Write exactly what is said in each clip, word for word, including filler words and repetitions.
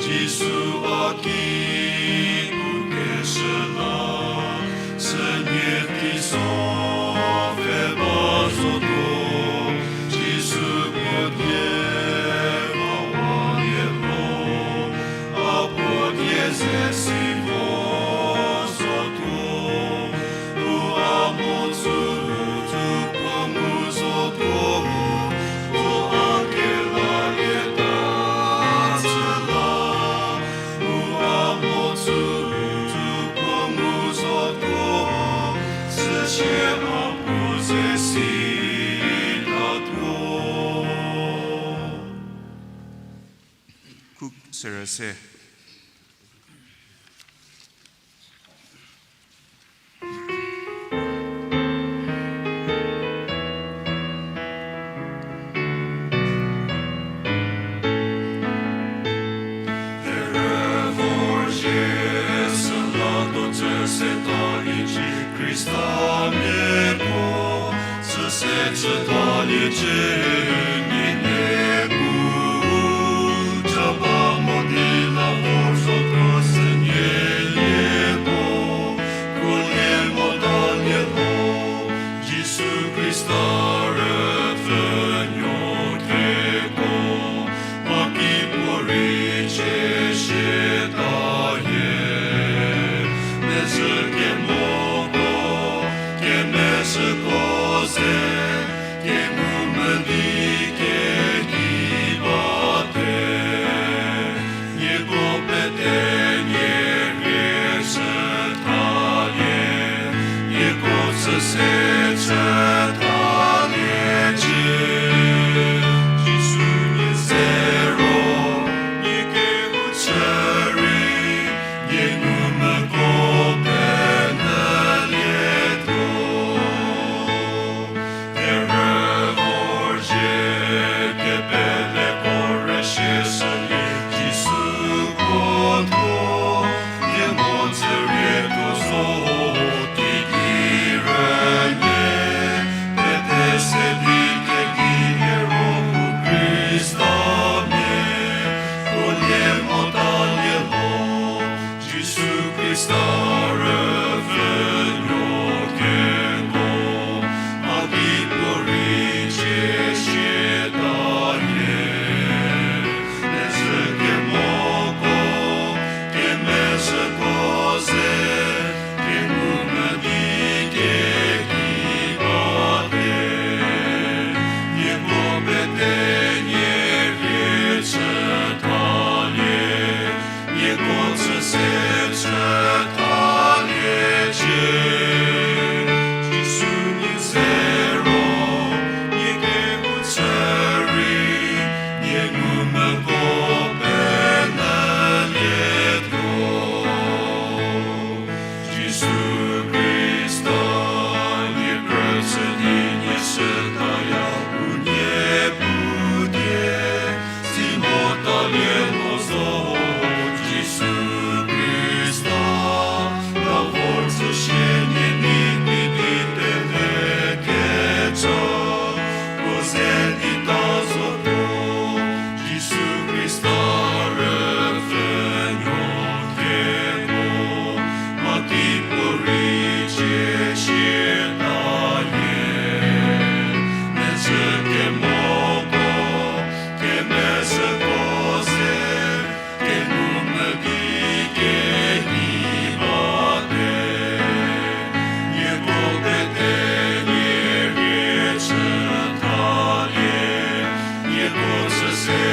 Jisu a ki pukeshü la, sünie teiso pfhe ba zotuo, Jisu puo die va walie lho, a puo die ze si vo zotuo. Ku serü se. Terhü vor zhie süla tuo tsü se taliecie Khrista miapuo, süse chü taliecie nie miapuo, cha ba mo di la vor zotuo sünie lie puo, kuolie mo talie lho, Jisu Khrista rüpfhünuo keko, mha ki puorei chie shie ta hie. Mezhü kemoko, kemezhüko ze, kengumvü di kegei bate. Nieko pete nie rhie chü thalie, nieko süse chü thalie cie. Jisu nie ze ro, nie kehou chü rei, nie ngumvüko penyülietuo. Terhü vor zhie kepeleko rüsie shülie Jisu kuo thuo, nie mo tsürietuo zo teiki rünyü. Jisu Khrista, nie krüchü di nie shütaya, u nie pu die, si motalie mo zo. Jisu Khrista, la vor tsüshie nie ni pidi te kecha, ko ze di ta zotuo. Jisu Khrista rüpfhünuo kemo, mha kipuorei cie shie talie, mechü kemoko, kemezhüko ze, kenu medi kehi bate, nieko pete nie rie chü thalie, nieko chü se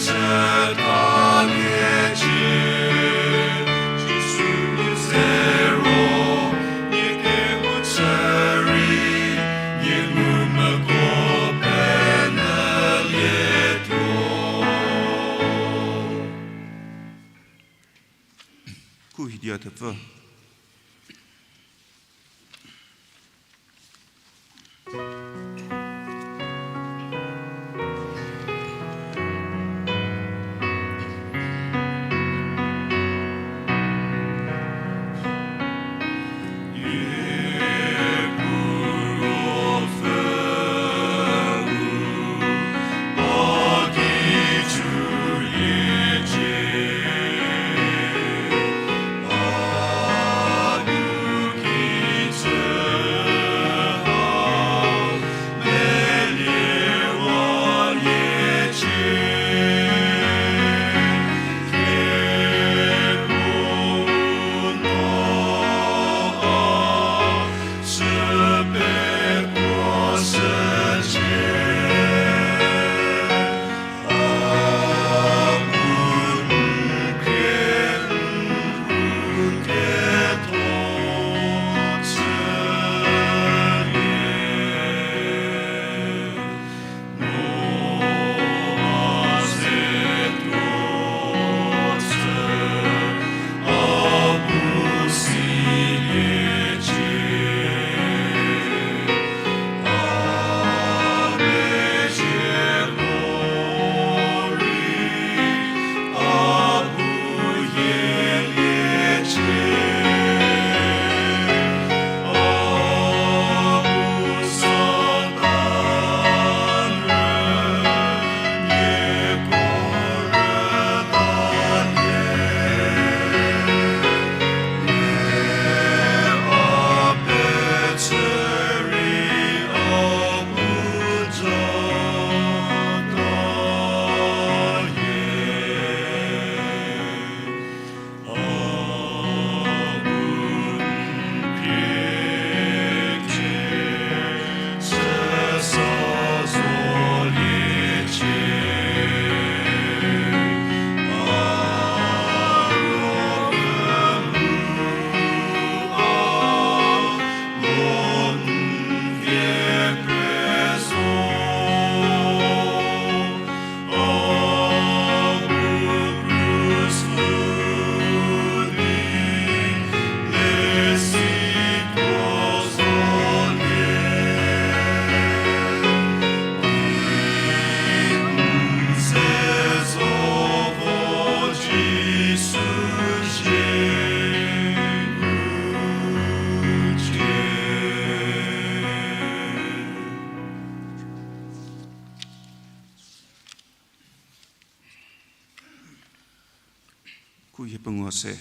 chü thaliecie. Jisu nu zero, nie kemu chü rei, nie ngumvüko penyülietuo. Khu hidia thepfü. Khu hie pengou se.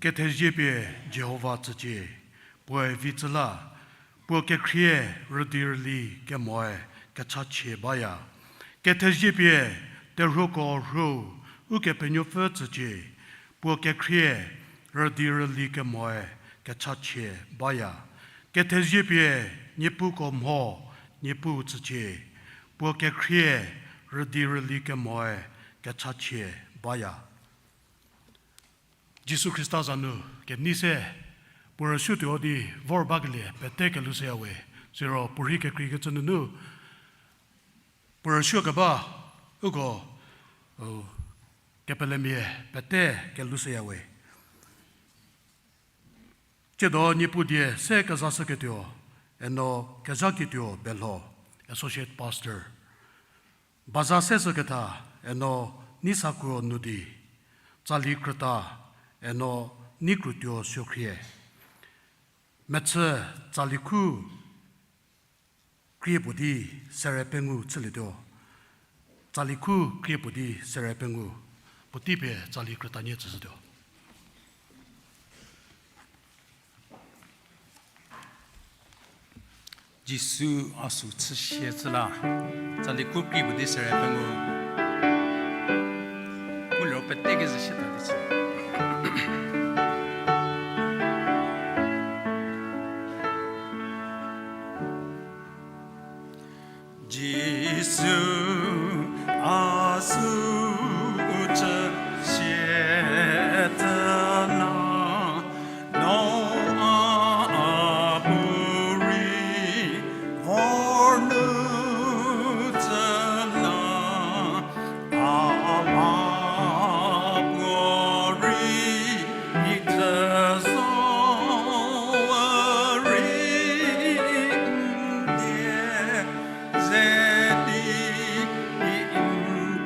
Kethezie pie Jihova tsücie, puoe vi tsü la, puo kekhrie rüdi rüli kemoe kechachie baya. Kethezie pie terhuoko rhuo Ukepenuopfü tsücie, puo kekhrie rüdi rüli kemoe kechachie baya. Kethezie pie niepuko mho Niepuu tsücie, puo kekhrie rüdi rüli kemoe kechachie baya. Jisu Khrista za nu kenei se puo rüsuotuo di vor bakelie pete kelushüya we, siro puorhi kekreikecü nunu puo rüsuo keba uko, u, kepelemia pete kelushüya we. Tsiedo Niepuu die se kezashüketuo, eno Kezhaketuo Belho, Associate Pastor. Baza seshüketha, eno Neisakuo Nudi, tsali krüta, eno Neikrutuo Suokhrie. Mechü tsali khu krie puo di sere pengou chülietuo. Tsali khu krie puo di sere pengou. Puotei pie tsali krütanie tsüshütuo. Jisu a sü chüsie chü la, tsali khu krie puo di sere pengou. Mu liro pete kezü sie ta di chü. Jisu a sü chüsie tsü la, no a bu rei vor nu tsü la, a mha puorei tsü zo rei n die ze di n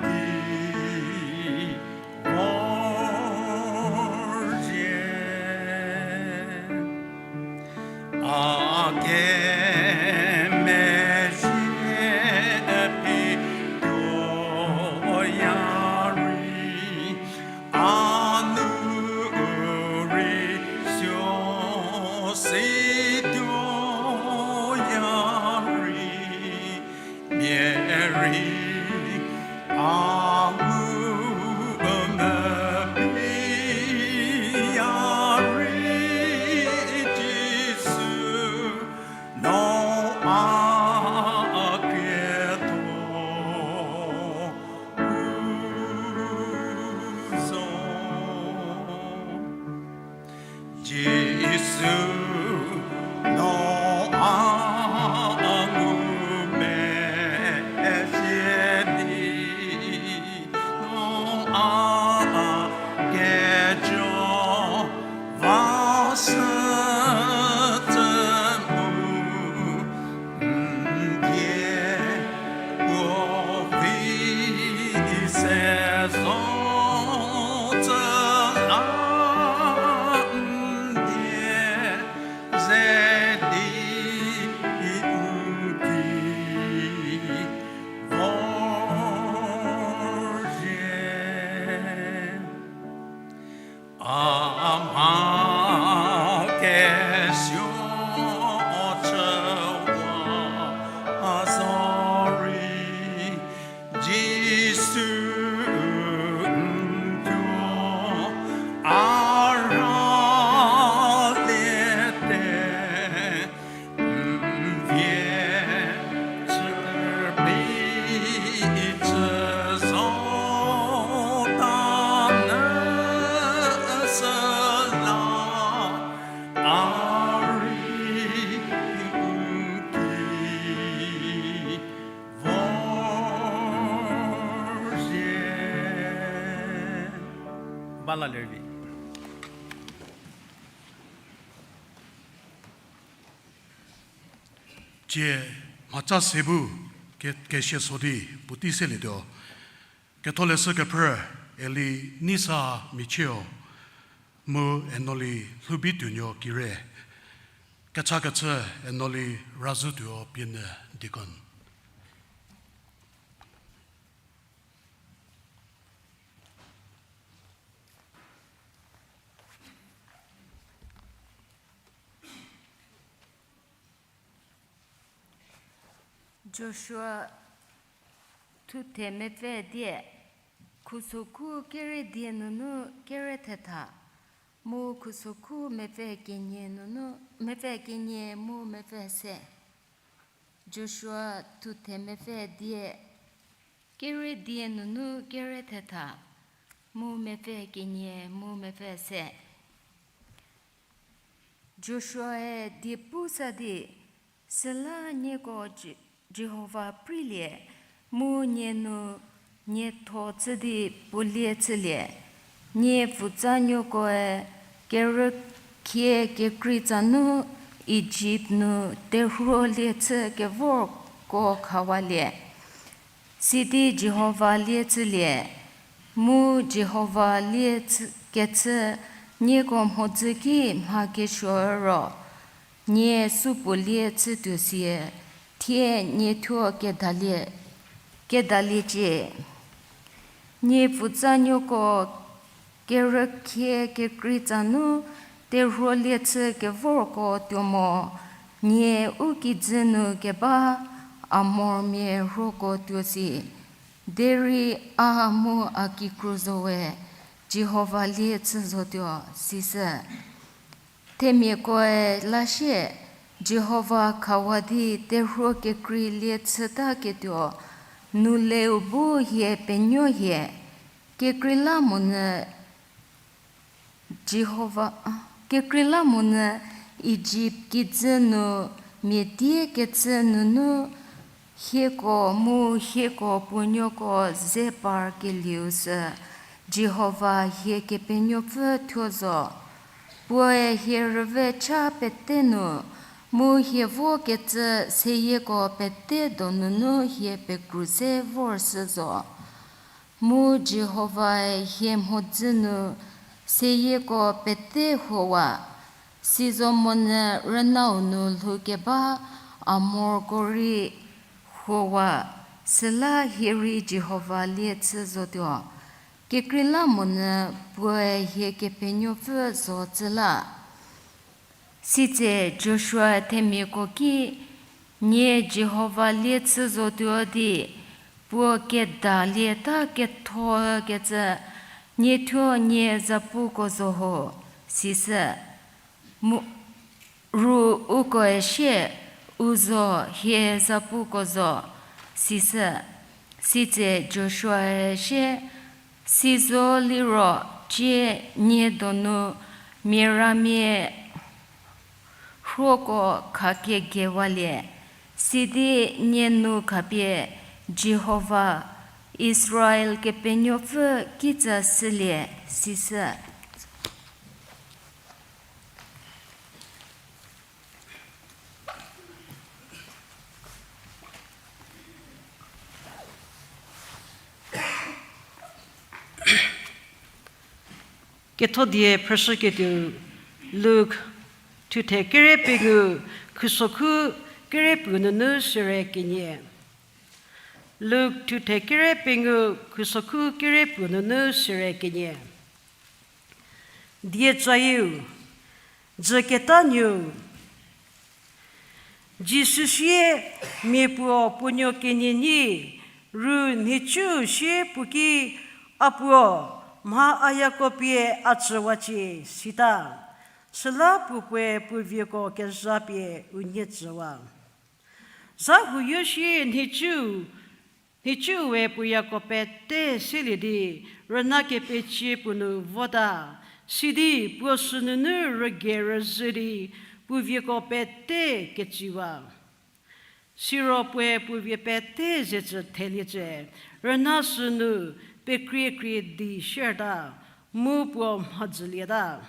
ki vorzhie. A kemezhie phi tuoya rei, a nu rei suo si tuoya rei, mia rei a mu mepfü ya rei Jisu, no a khrietho u zo. Jisu, no a ngumezhie di, no a kejo va shü tsü mu, n die puo vi se zo tsü la, n die ze di n ki vorzhie. A mha kesuo chüwa zo rei, Jisu n thuo a raliete. N vie chüpie chü zo ta nü süla, a rei n ki vorzhie. Ba la lervi. Tsie mhaca se bu ke-, kesia so di puotei selietuo. Ketholeshü kephrü Eli Neisa Michieu, mu Enoli Lhubituonuo Kire, kechakechü Enoli Razütuo Pienyü, deacon. Joshua thuthe mepfü dia, khusokhu kere dia nunu kere thetha, mu khusokhu mepfü kenie nunu, mepfü kenie mu mepfü se. Joshua thuthe mepfü dia, kere dia nunu kere thetha, mu mepfü kenie mu mepfü se. Joshuae die pu sa di, süla nieko Je-, Jihova preilie, mu nie nu nietho chü di puolie chülie, nie pfutsanuokoe kerükhie kekreitsa nu Ijipt nu terhuolie chü kevorko khawalie. Sidi Jihova lie chülie, mu Jihova lie chü-, kechü nieko mhodzü ki mha kesuo ro, nie supuolie chütuo sie, thie nie thuo kedalie, kedaliecie. Nie pfutsanuoko kerükhie kekreitsa nu terhuolie chü kevorko tuo mo, nie u kijü nu keba Amormia rhuoko tuo si, derei a mu a kikru zowe Jihova lie chü zotuo, sisü. Themiakoe la sie, Jihova khawa di terhuo kekreilie chütaketuo, nu leu bu hie penuo hie, kekreilamonyü Jihova, kekreilamonyü Ijipt kijü nu mia die kecü nunu hieko mu hieko puonuoko ze par kelieu sü Jihova hie Kepenuopfü thuo zo. Puoe hie rüve cha pete nu, mu hie vokecü seyieko pete donunu hie pekru se vor shü zo. Mu Jihovae hie mhodzü nu seyieko pete huowa, sizomonyü rünau nu lhoukeba Amorko rei huowa, süla hie rei Jihova lie chü zotuo. Kekreilamonyü puoe hie Kepenuopfü zo tsü la. Sitse Joshua themiako ki, nie Jihova lie chü zotuo di, puo kedalieta ketho kecü, nie thuo nie zapuko zo ho, sisü. Mu, ru ukoe sie, u zo hie zapuko zo, sisü. Sitse Joshuae sie, sizo liro cie nie donu mia ramia rhuoko khakegewalie, sidi nie nu khapie Jihova, Israel Kepenuopfü kitsa shülie, sisü. Kethodie phrüshüketuo Luk thuthe kere pengou khusokhu kere puo nunu sere kenie. Luk thuthe kere pengou khusokhu kere puo nunu sere kenie. Dietsayieu, dzüketa nuou. Jisu sie mia puo puonuo kenie nyi, ru nhicu sie puo ki, A puo, mha a yako pie a tsüwacie, sita. Süla puo puoe puo vieko kezha pie unie tsüwa. Zha huoyo sie nhicu, nhicue puo yako pete selie di, rüna kepecie puo nu vota, sidi puo sünunu rüge rüzhü di puo vieko pete ketsiwa. Siro puoe puo vie pete zetsü theliecü, rüna sünu pekriekrie di sierta, mu puo mhodzülieta.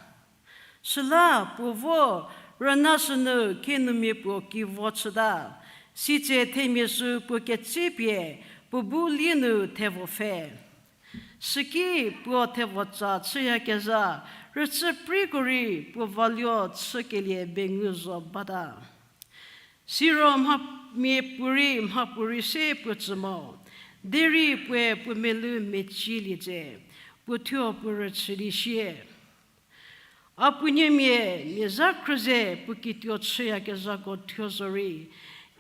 Süla puo vo rüna sünu khenumia puo ki vo chüta, sitse themia sü puo ketsepie puo bu lie nu thevo pfhe. Süki puo thevotsa chüyakezha rüchü preiko rei puo valuo chükelie bengu zo bata. Siro mha-, mia puorei mhapuorei se puo tsü mo, derei puoe puo melou mecielie tse, puo thuo puo rüchü di sie. A puo nuomia, mia zha khrüze puo kituo chüyakezhako thuo zorei,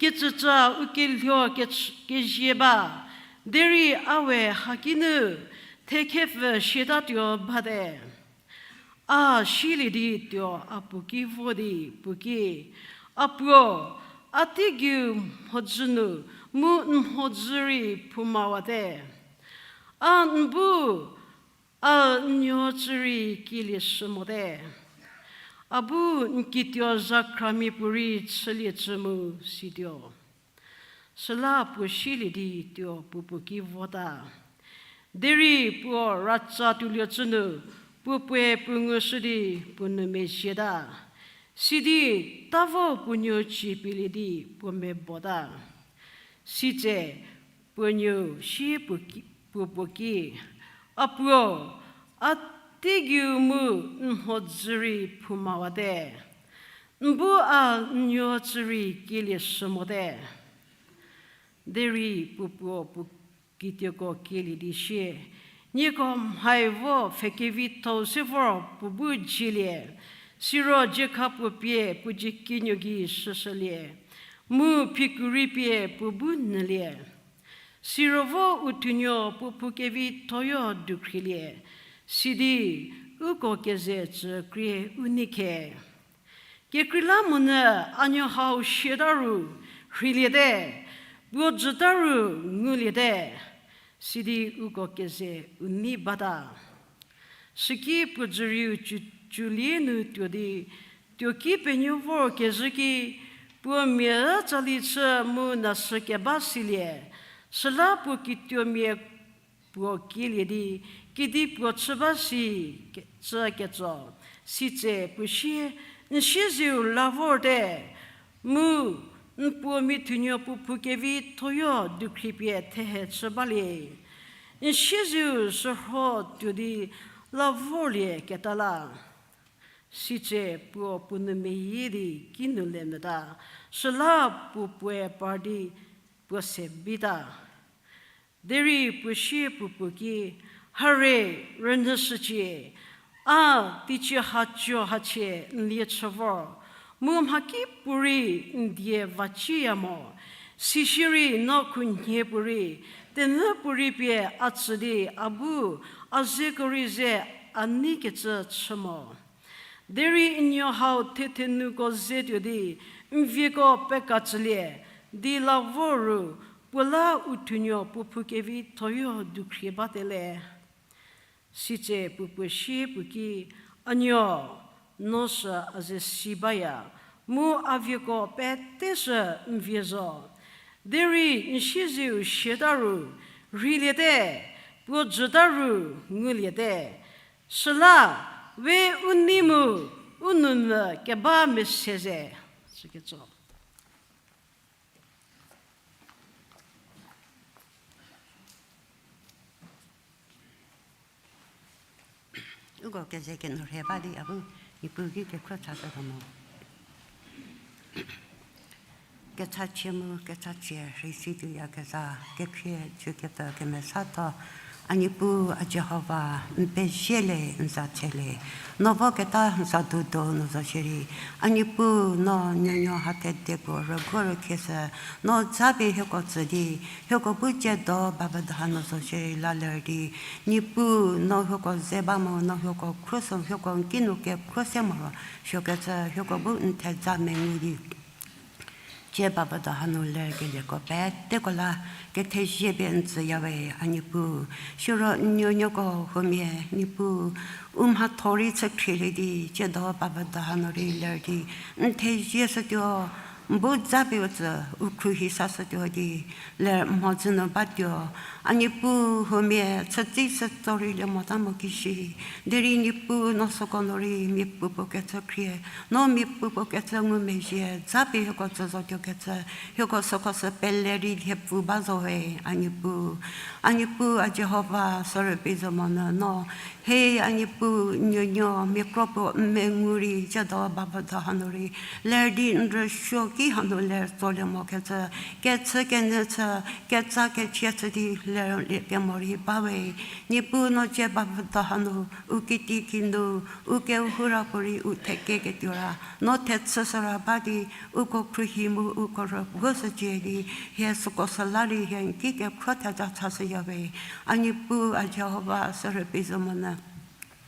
kecüca u kelhuo kech-, kezie ba, derei a we haki nu thekhepfü siatatuo bate. A silie di tuo a puo ki vo di puo ki, A puo, a teigei mhodzü nu mu n mhodzü rei phoumawate. A n bu a n nuo cü rei kilie shü mote. A bu n kituo zhakhramia puorei chülie cü mu situo. Süla puo silie di tuo puo puo ki vota. Derei puo ratsa tuoluo cü nu puo puoe puo ngushü di puo nou mezieta. Sidi tavo puo nuo cü pielie di puo mebota. Sitse puo nuo sie puo ki, puo puo ki, A puo, a teigei mu n mhodzü rei phoumawate. N bu a n nuo cü rei kilie shü mote. Derei puo puo puo kituoko kilie di sie, Nieko mhai vo pfhe kevitho-u se vor puo bu dzielie, siro dziekha puo pie puo dzie kinuo gei shüshülie, mu phiku rei pie puo bu nyülie. Siro vo u thunuo puo phou kevitho-yo dukhrielie, sidi uko keze cü krie u nei khe. Kekreilamonyü a nuo hau siata ru rheiliete, puo jüta ru nguliete, sidi uko keze u nei bata. Süki puo jürieu cu, culie nu tuo di, tuoki penuo vor kezhü ki, puo mia tsali chü mu nasü keba silie, süla puo kituomia puo kielie di, kidi puo chü ba si ke-, chü ketso, sitse puo sie, N siezeu la vorte, mu n puo mia thunuo puo phou kevitho-yo dukhriepie thehe chü balie. N siezeu shürho tuo di la vorlie keta la. Sitse puo puo nou meyie di kinu le meta, süla puo puoe par di puo se bita. Derei puo sie puo puo ki, Hare, rünyüshücie, a teicie haco hachie n lie chü vor, mu mhakipuorei n die vaciya mo, sisierei no khunhie puorei, tenü puorei pie a tsü di a bu a zeko rei ze a neikecü chü mo. Derei n nuo hau thethenuko ze tuo di, n vieko pekacülie, di la vor ru, puo la u thunuo puo phou kevitho-yo dukhrie bate le. Sitse puo puo sie puo ki, A nuo, no sü a ze si baya, mu a vieko pete sü n vie zo. Derei n siezeu siata ru rheiliete, puo jüta ru nguliete. Süla, we u nei mu u nou mvü keba mese ze. Süketso. Uko keze kenu rhie ba di a bu, Niepuu ki kekhruo cha se mo. Kechachie mu kechachie rhei si tuoyakezha, kekhrie jükepfü kemesatho, a Niepuu, a Jihova, n pezie le, n za tse le. No voketa n za dudo nu zo shierei, a Niepuu, no nuonuo ha kedipuo rüguo rükhie sü, no japie hieko tsü di, hieko bu tsiedo bavüdo hanu zo shierei la ler di, Niepuu, no hieko ze ba mu, no hieko khruohi, hieko n kinu kekhruohi se moro, sükecü hieko bu n theja mengu di. Tsie bavüdo hanu lerkelieko peteko la kethezie pie n tsüyawe, a Niepuu. Siro n nuonuoko huomia, Niepuu, u mhatho rei chükhrielie di, tsiedo bavüdo hanu rei ler di, n thezie shütuo, n bu japie u tsü, u khruohi sashütuo di, ler mhodzü nu batuo. A Niepuu, huomia chütsei shütso rei lie mota mo kishi. Derei Niepuu, no süko nu rei miapuopuo kecü khrie, no miapuopuo kecü ngumezhie, japie hieko tsü zotuokecü, hieko süko sü pele rei lhiepfü ba zo we, a Niepuu. A Niepuu, a Jihova, sürüpie zo monyü no, he a Niepuu, nuonuo miakro puo n mengu rei, tsiedo bavüdo hanu rei ler di n rüsuo hanu ler tsolie mokecü, kechü kenyü chü, ketsa kechie chü di ler kemo rei ba we. Niepuu no cie ba vüdo hanu, u kitikinu, u kehou ra puorei u thekeketuo ra, no thechü süra ba di, uko khruohi mu uko rüguoshücie di, hie süko süla rei hie n ki kekhro theja chashüya we. A Niepuu, a Jihova, sürüpei zo monyü,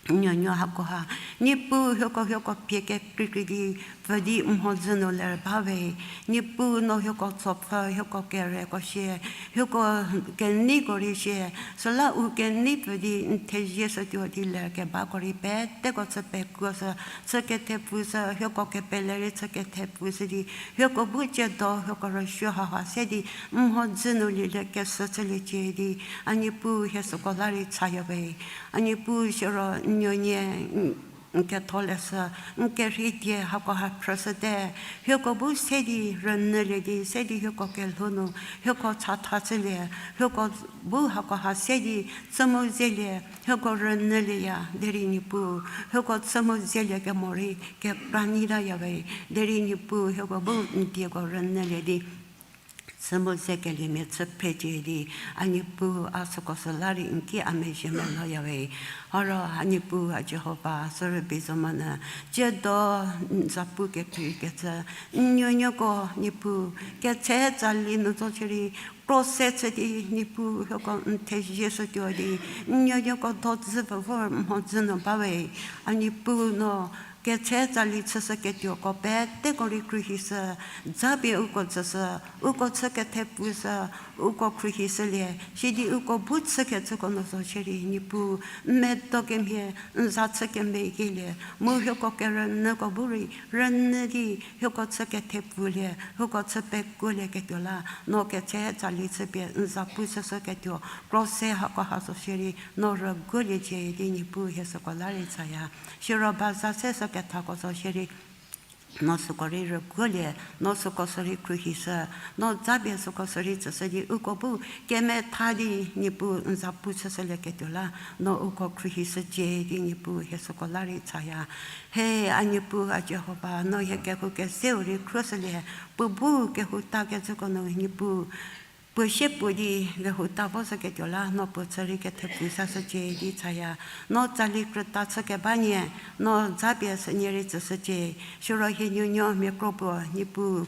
n nuonuo hakoha, Niepuu hieko hieko pie kekreikrei di, pfü di mhodzü nu ler ba we. Niepuu no hieko tsopfü, hieko kereko shie, hieko keneiko rei shie, süla u kenei pfü di n thezie shütuo di ler kebako rei peteko chü pekuoshü, chü kethepfushü, hieko kepele rei chü kethepfushü di, hieko bu tsiedo hieko rüsuo haha se di, mhodzü nu lielie kesü chüliecie di, a Niepuu hie süko la rei chaya we. A Niepuu siro n nuonie, n ketholeshü, n kerhei die hakoha phrüshüte, hieko bu se di rünyülie di, se di hieko kelhou nu, hieko chatha chülie, hieko bu hakoha se di chü mu zelie, hieko rünyülieya, derei Niepuu, hieko chü mu zelie kemo rei kekra nyitaya we, derei Niepuu, hieko bu n dieko rünyülie di, chü mu zekeliemia chü phrecie di, a Niepuu, a süko süla rei n ki a mezhie meloya we. Aro a Niepuu, a Jihova, sürüpei zo monyü, tsiedo n zapu kekreikecü, n nuonuoko Niepuu, ketse tsali nu zo shierei, kro se chü di Niepuu hieko n thezie shütuo di, n nuonuoko do dzü pfü vor mhodzü nu ba we. A Niepuu no ketse tsali chüshüketuoko peteko rei khruohishü, japie uko tsüshü, uko chü kethepfushü, uko khruohishülie, sidi uko bu chükecüko nu zo shierei Niepuu, n medo kemhie, n za chü kemeyilie, mu hieko kerünyüko bu rei rünyü di hieko chü kethepfulie, hieko chü pekuolieketuo la, no ketse tsali chüpie n zapu chüshüketuo, kro se hakoha zo shierei no rüguoliecie di Niepuu hie süko la rei chaya. Siro baza se sü kethako zo shierei, no süko rei rüguolie, no süko sü rei khruohishü, no japie süko sü rei tsüshü di uko bu kemetha di Niepuu n zapu chüshülieketuo la, no uko khruohishücie di Niepuu hie süko la rei chaya. He, a Niepuu, a Jihova, no hie kehou kezeu rei khruoshülie, puo bu kehou takecüko nu Niepuu, puo sie puo di kehou ta voshüketuo la, no puo chü rei kethepfu sashücie di chaya. No tsali krüta chükeba nie, no japie sünie rei tsüshücie, siro hie nuonuo miakro puo Niepuu,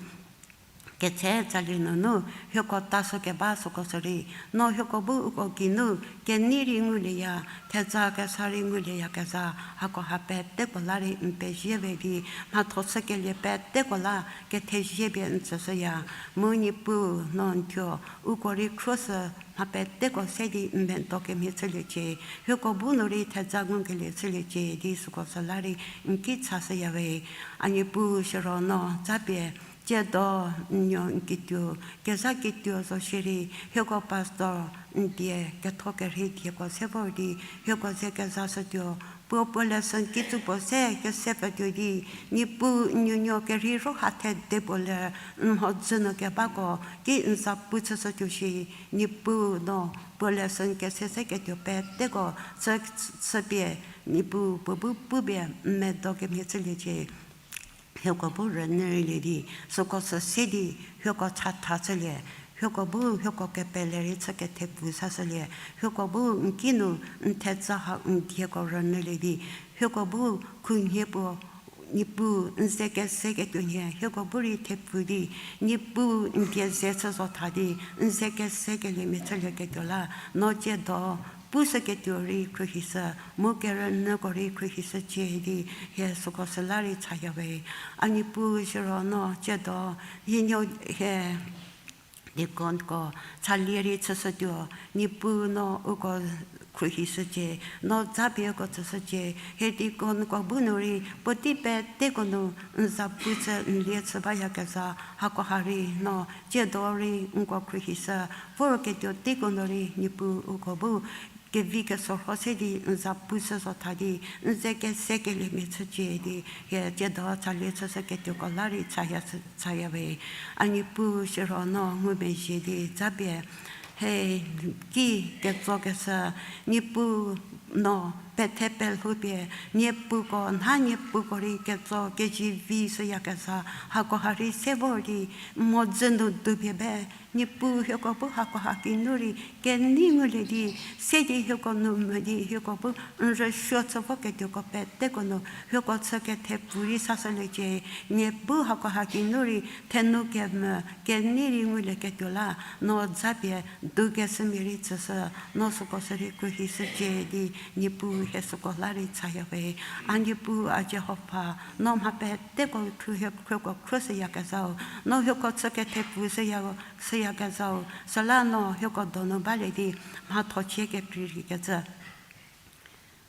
ketse tsali nunu hieko tashükeba süko sü rei, no hieko bu uko geinu kenei rei ngulieya, theja kesa rei ngulieyakezha, hakoha peteko la rei n pezie we di, mhatho chükelie peteko la kethezie pie n tsüshüya, mu Niepuu no n thuo uko rei khruoshü, mha peteko se di n medo kemhie chüliecie, hieko bu nu rei theja ngukelie chüliecie di süko sü la rei n ki chashüya we. A Niepuu siro no japie, tsiedo n nuo n kituo, kezha kituo zo shierei, hieko pastor n die ketho kerhei dieko se vor di, hieko ze kezashütuo, puo puo lesson kitsu puo se kese pfütuo di, Niepuu n nuonuo kerhei ro ha thede puo le, n mhodzü nu kebako ki n zapu chüshütuo shi, Niepuu no puo lesson kese se ketuo peteko chü, chüpie, Niepuu puo bu pupie n medo kemhie chüliecie. Hieko bu rünyü rei lie di, süko sü se di, hieko chatha chülie, hieko bu hieko kepele rei chü kethepfu sashülie, hieko bu n kinu n theja ha n dieko rünyülie di, hieko bu khunhie puo, Niepuu n ze keseketuo nhie hieko bu rei thepfu di, Niepuu n die ze chü zo tha di, n ze kesekeliemia chülieketuo la, no tsiedo pushüketuo rei khruohishü, mu kerünyüko rei khruohishücie di, hie süko sü la rei chaya we. A Niepuu siro no tsiedo, hie nuo hie deaconko chalie rei chüshütuo, Niepuu no uko khruohishücie, no japie uko tsüshücie, hie deaconko bu nu rei puotei peteko nu n zapu chü n lie chü bayakezha, hakoha rei no tsiedo rei nko khruohishü, vorketuo teiko nu rei Niepuu uko bu kevi kesorho se di n zapu chü zo tha di, n ze kesekeliemia chücie di, hie tsiedo chalie chüshüketuoko la rei chaya, chaya we. A Niepuu siro no ngumezhie di japie, hie ki ketsokeshü, Niepuu no pethe pelhoupie, niepuko, nha niepuko rei ketso kezivi shüyakezha, hakoha rei se vor di, mhodzü nu dupie be, Niepuu hieko bu hakoha kinu rei kenei ngulie di, se di hieko nu mvü di hieko bu n rüsuo chü voketuoko peteko nu hieko chü kethepfu rei sashüliecie. Niepuu hakoha kinu rei thenu kemvü kenei rei ngulieketuo la, no zapie dukeshümia rei tsüshü, no süko sü rei khruohishücie di, Niepuu hie süko la rei chaya we. A Niepuu, a Jihova, no mha peteko khruohi-, khruoko khruoshüyakezhau, no hieko chü kethepfu shüya, shüyakezhau, süla no hieko donu balie di mhathochie kekreireikecü.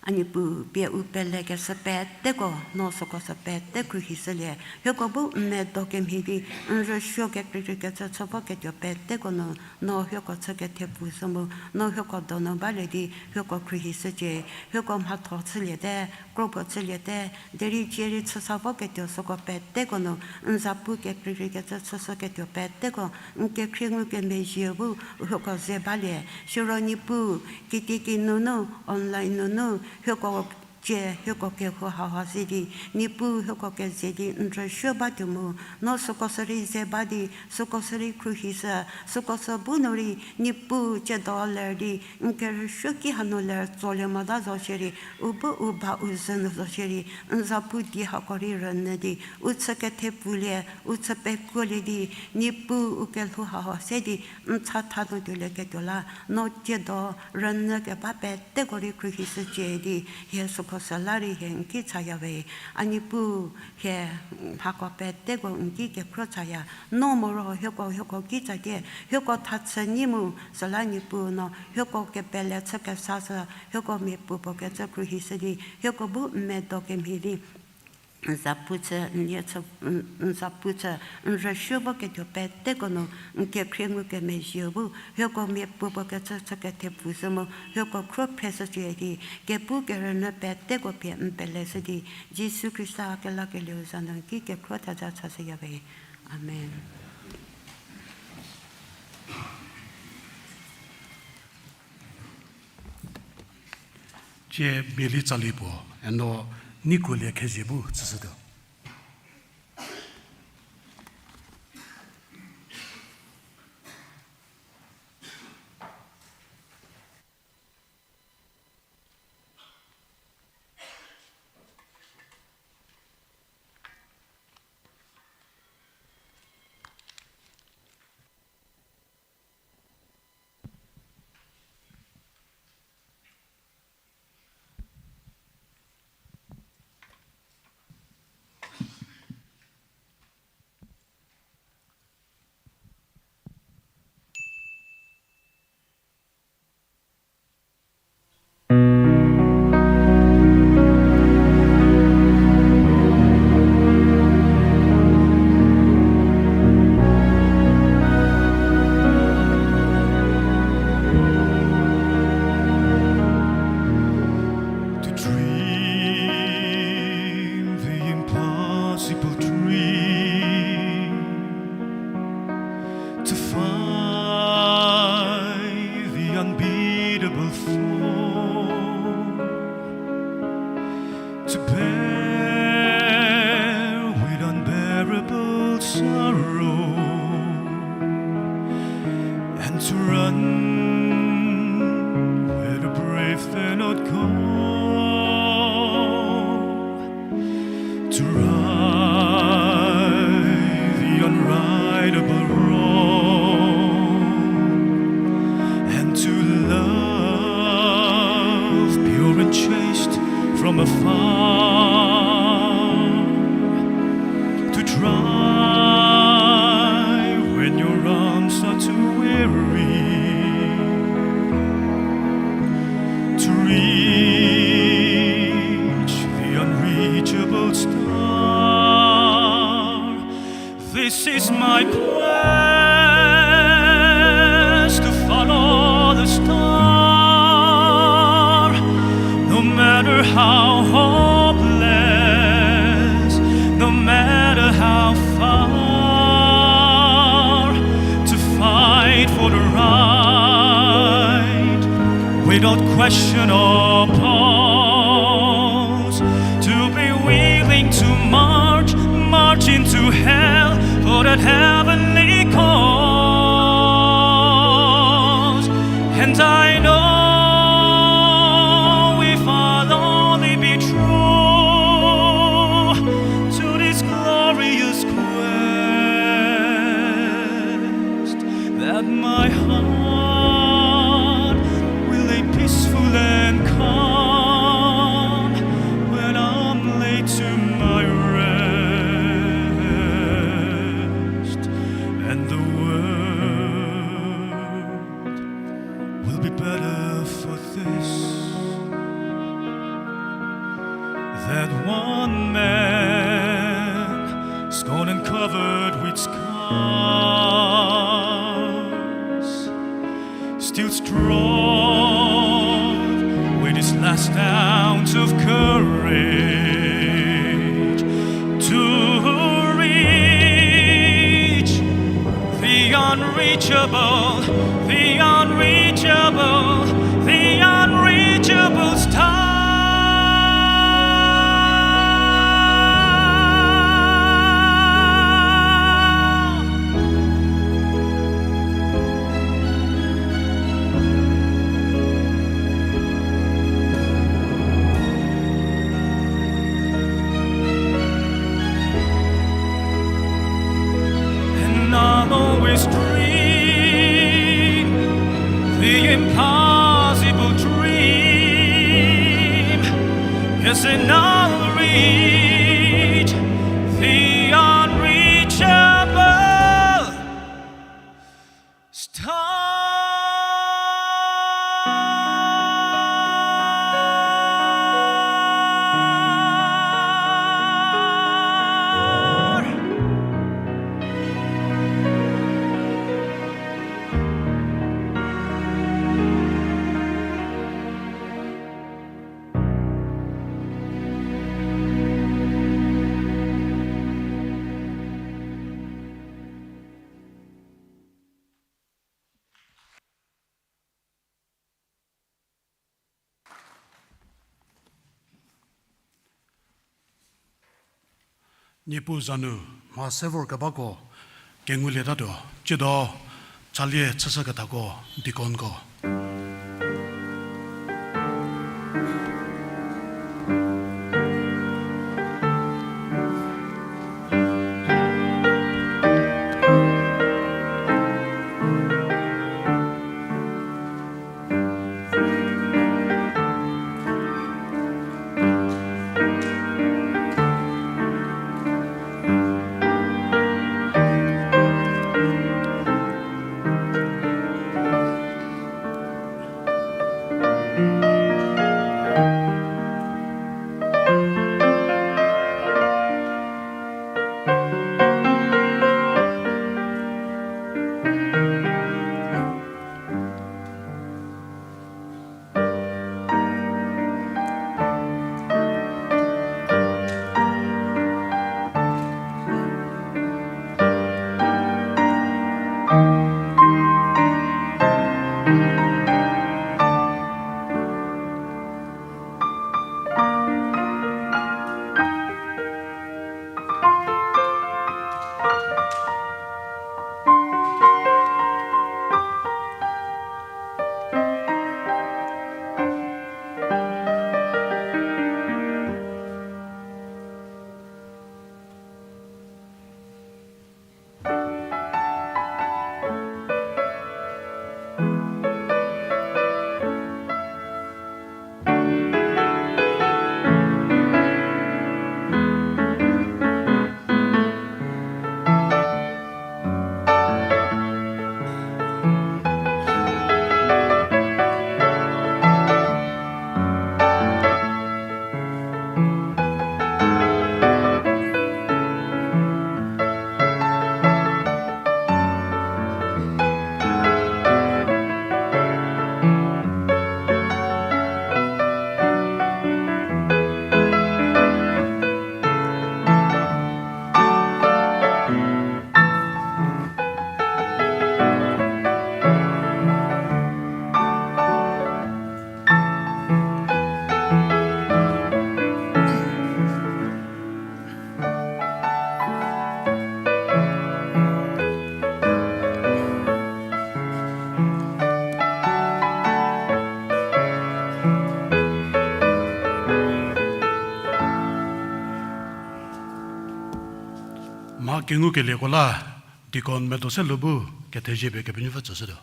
A Niepuu, pie u pelekeshü peteko, no süko sü pete khruohishülie. Hieko bu n medo kemhie di, n rüsuo kekreireikecü chü voketuo peteko nu, no hieko chü kethepfu shü mu, no hieko donu balie di hieko khruohishücie. Hieko mhatho chüliete, kropuo chüliete, derei cie rei chüsa voketuo süko peteko nu, n zapu kekreireikecü chüshüketuo peteko, n kekhrie ngukemezhie bu hieko ze balie. Siro Niepuu, kitiekinu nu, online nunu, hieko cie, hieko kehou haha ze di, Niepuu hieko keze di n rüsuo batuo mu, no süko sü rei ze ba di, süko sü rei khruohishü, süko sü bu nu rei, Niepuu tsiedo ler di, n kerüsuoki hanu ler tsolie mota zo shierei, u bu u ba u zhü nu zo shierei, n zapu di hako rei rünyü di, u chü kethepfulie, u chü pekuolie di, Niepuu u kelhou haha se di, n chatha nu tuolieketuo la, no tsiedo rünyü keba peteko rei khruohishücie di, hie süko sü la rei hie n ki chaya we. A Niepuu, hie hako peteko n ki kekhro chaya, no moro hieko, hieko ki tsatie, hieko thachü nyi mu, süla Niepuu no hieko kepele chü kesa sü, hieko miapuo puo kecü khruohishü di, hieko bu n medo kemhie di, n zapu chü, n lie chü, n, n zapu chü, n rüsuo voketuo peteko nu, n kekhrie ngukemezhie bu, hieko miapuo puo kecü chü kethepfu shü mu, hieko khro phreshücie di, kepu kerünyü peteko pie n peleshü di, Jisu Khrista kelakelieu za nu n ki kekhro thaza chashüya we. Amen. Cie miali tsali puo, eno nikuolie khezie bu chüshütuo. To dream the impossible dream, to fly the unbeatable throne, to bear with unbearable sorrow, and to run where the brave dare not go, to right the unrightable wrong, and to love pure and chaste from afar, to try when your arms are too weary, to reach the unreachable star. This is my quest, to follow the star, no matter how hopeless, no matter how far, to fight for the right without question or pause. hell for that heavenly cause. And I know if I'll only be true to this glorious quest, that my heart will lay peaceful and calm when I'm laid to my rest, and the world will be better for this, that one man scorned and covered with scars, still strove with his last ounce of courage to reach the unreachable, the unreachable, the unreachable star. And I'll always dream the impossible dream. Yes, and I'll reach the unreachable star. Niepuu za nu mha se vorkebako kengulietatuo, tsiedo chalie chüshükethako deaconko. A kengukelieko la, deacon medo se lo bu, kethezie pie Kepenuopfü tsüshütuo.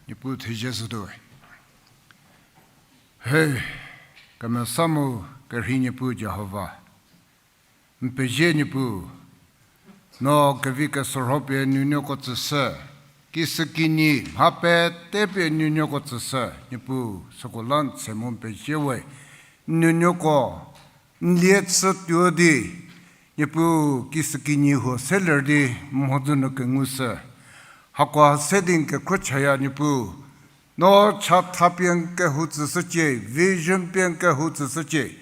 Niepuu thezie shütuo. He, kemesa mu kerhei Niepuu Jihova. N pezie Niepuu, no kevi kesorho pie n nuonuoko tsüshü, kisükinyi mha pete pie n nuonuoko tsüshü, Niepuu, süko la n tse mu n pezie we, n nuonuoko, n lie chü tuo di, Niepuu, kisükinyi huo se ler di, mhodzü nu kengushü. Hakoha se di n kekhruohi chaya Niepuu, no chatha pie n kehou tsüshücie, vision pie n kehou tsüshücie.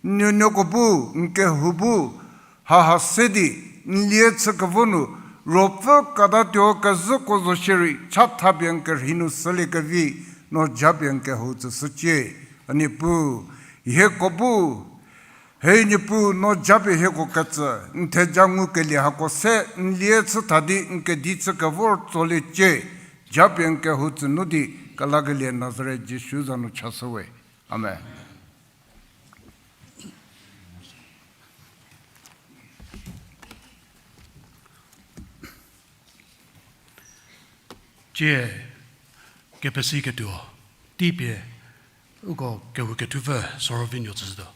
N nuonuoko bu, n kehou bu, haha se di, n lie chü kevo nu, ruopfü katatuo kezhüko zo shierei, chatha pie n kerhei nu shüliekevi, no japie n kehou tsüshücie. A Niepuu, hieko bu, he Niepuu, no japie hieko ketsü, n theja ngukelie hako se, n lie chü tha di, n kedi chü kevor tsoliecie, japie n kehou tsü nu di, kelakelie Nazaret Jisu za nu chashü we. Amen. Tsie kepesi ketuo, tei pie, uko kehou kethupfü Sorovinuo tsüshütuo.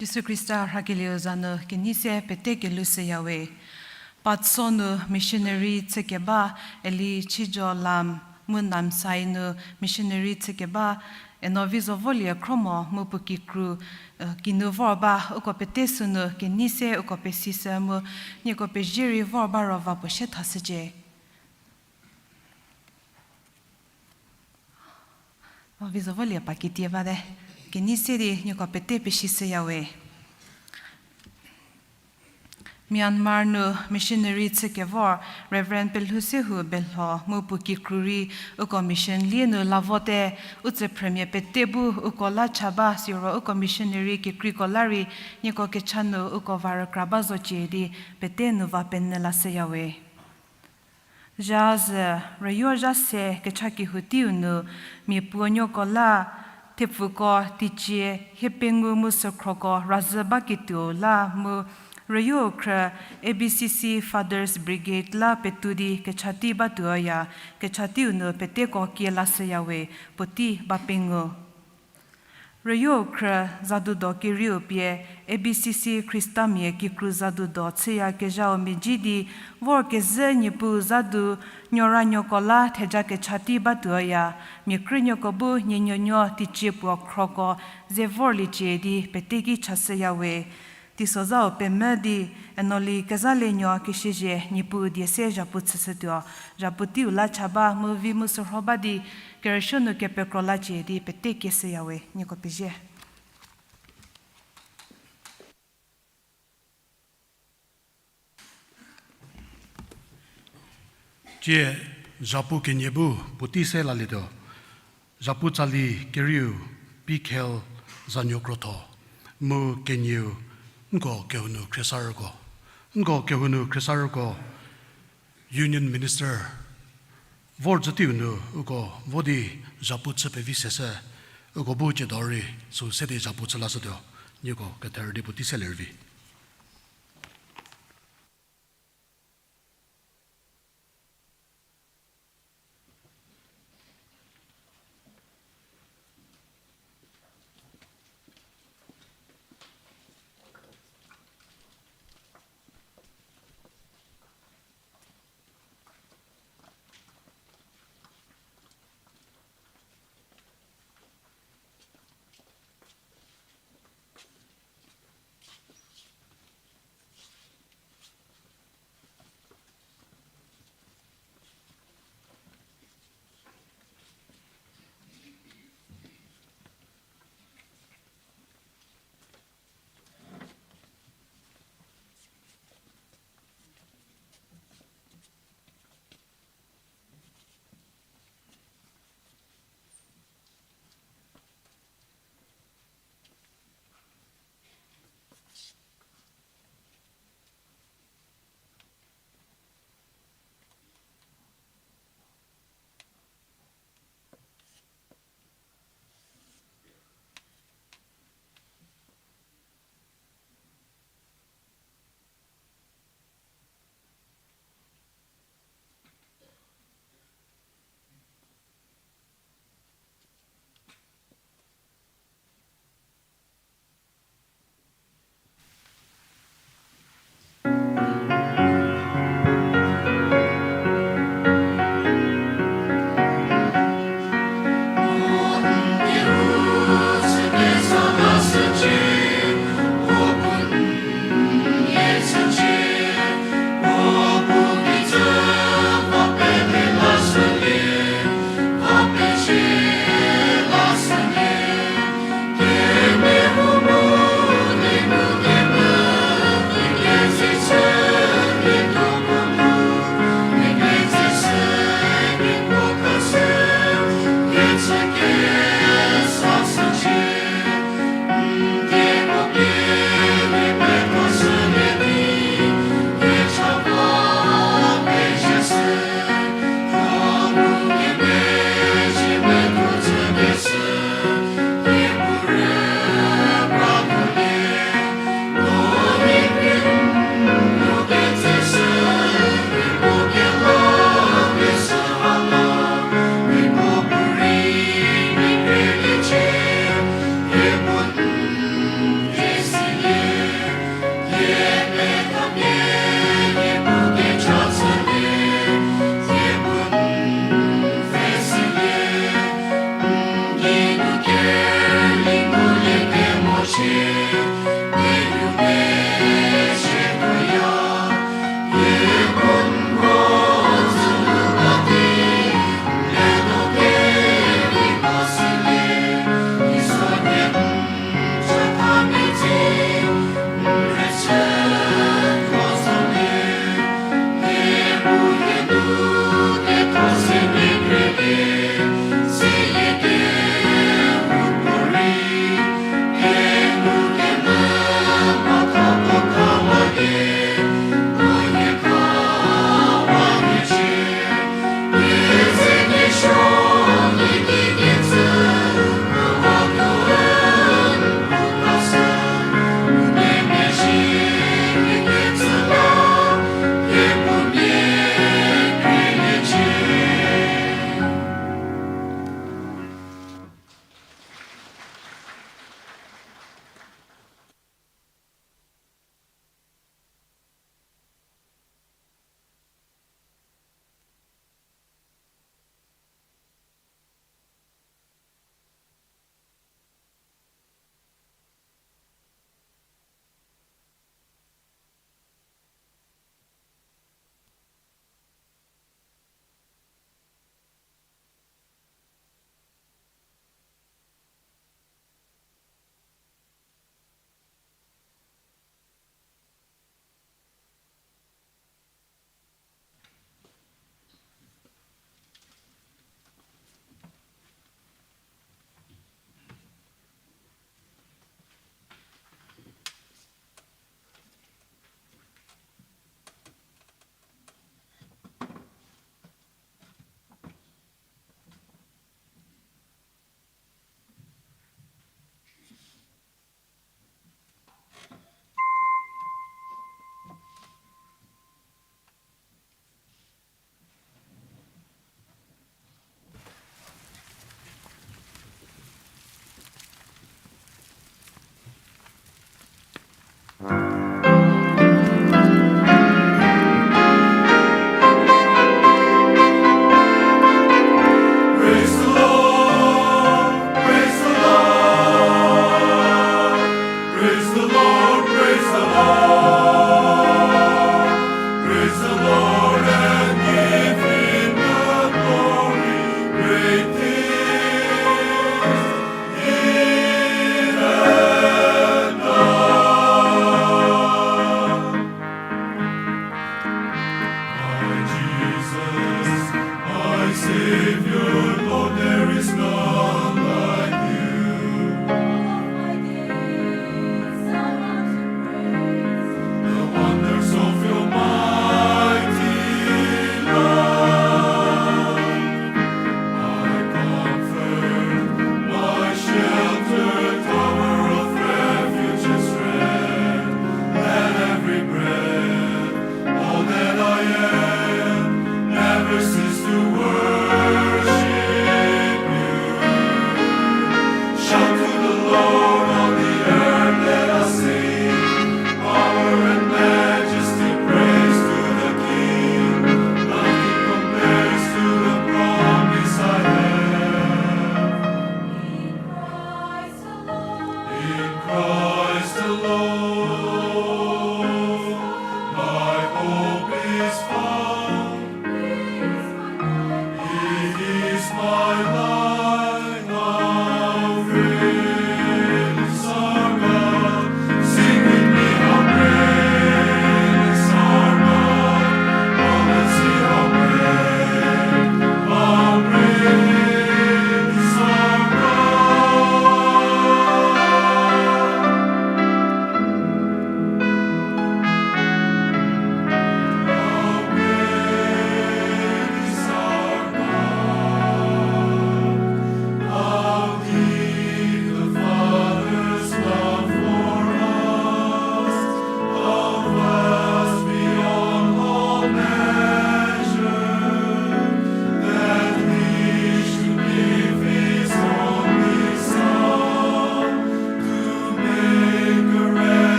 Jisu Khrista rhakelieu za nu kenei se pete kelhou shüyawe. Patso nu missionary chükeba, Eli Chijo Lam mu Namsai nu missionary chükeba, Enovi Zovolie Khromo mu puo kikru, eh, kinu vor ba, uko pete sünu kenei se uko pesishü mu, nieko pezie rei vor ba ro va puo sie thashücie. Enovi Zovolie pa kitie bate. Kenei se di nieko pete pesishüyawe. Myanmar nu missionary chükevor Reverend Pelhousehu Belho mu puo kikru rei uko mission lie nu la vote, u tsüphrümia pete bu uko la cha ba siro uko missionary kekreiko la rei nieko kecha nu uko va rükra ba zocie di pete nu va penyü lashüyawe. Zha zü, rüyo zha se kecha kehou teiu nu, mia puonuoko la, thepfuko, teicie, hie pengou mu sükhroko razhü baketuo la mu, rüyo khrü, A B C C Fathers Brigade la petou di kecha tei batuoya, kecha teiu nu peteko kie lashüyawe, puotei ba pengou. Rüyo khrü zadudo kerieu pie, A B C C Khristamia kikru zadudo chüyakezhau mezhie di, vor kezhü Niepuu zadu nuoranuoko la theja kecha tei batuoya, mia krünuoko bu nienuonuo teicie puo khroko ze vorliecie di peteki chashüyawe. Teisozhau pemvü di, Enoli Kezalienuo Kesiezie Niepuu die se zhapu chüshütuo, zhapu teiu la cha ba mu vi mu sürho ba di, kerüsuo nu kepekro lacie di pete kieshüyawe, nieko pezie. Tsie, zhapu kenie bu puotei se lalietuo, zhapu tsali kerieu Pikhel Zanuokrotho, mu kenieu nko kehou nu khriesarüko, nko kehou nu khriesarüko, Union Minister vor zhü teiu nu uko vo di zhapu chü pevi seshü, uko bu tsiedo rei süu se di zhapu chü lashütuo, nieko ketherü di puotei se lerüvi.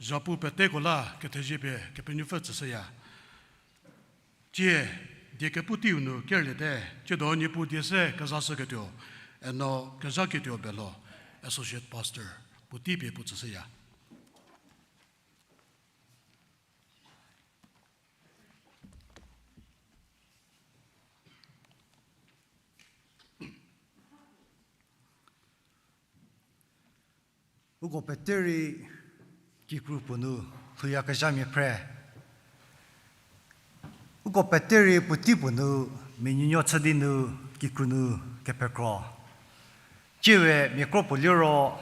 Zhapu peteko la kethezie pie Kepenuopfü tsüshüya. Tie, die kepu teiu nu kerliete, tsiedo Niepuu die se kezashüketuo, eno kezhaketuo Belo, Associate Pastor, puotei pie puo tsüshüya. Uko pete rei kikru puo nu lhouyakezhamia phre. Uko pete rei puotei puo nu mia nuonuo chü di nu kikru nu kepekro. Tsiewe mia kro puo liro,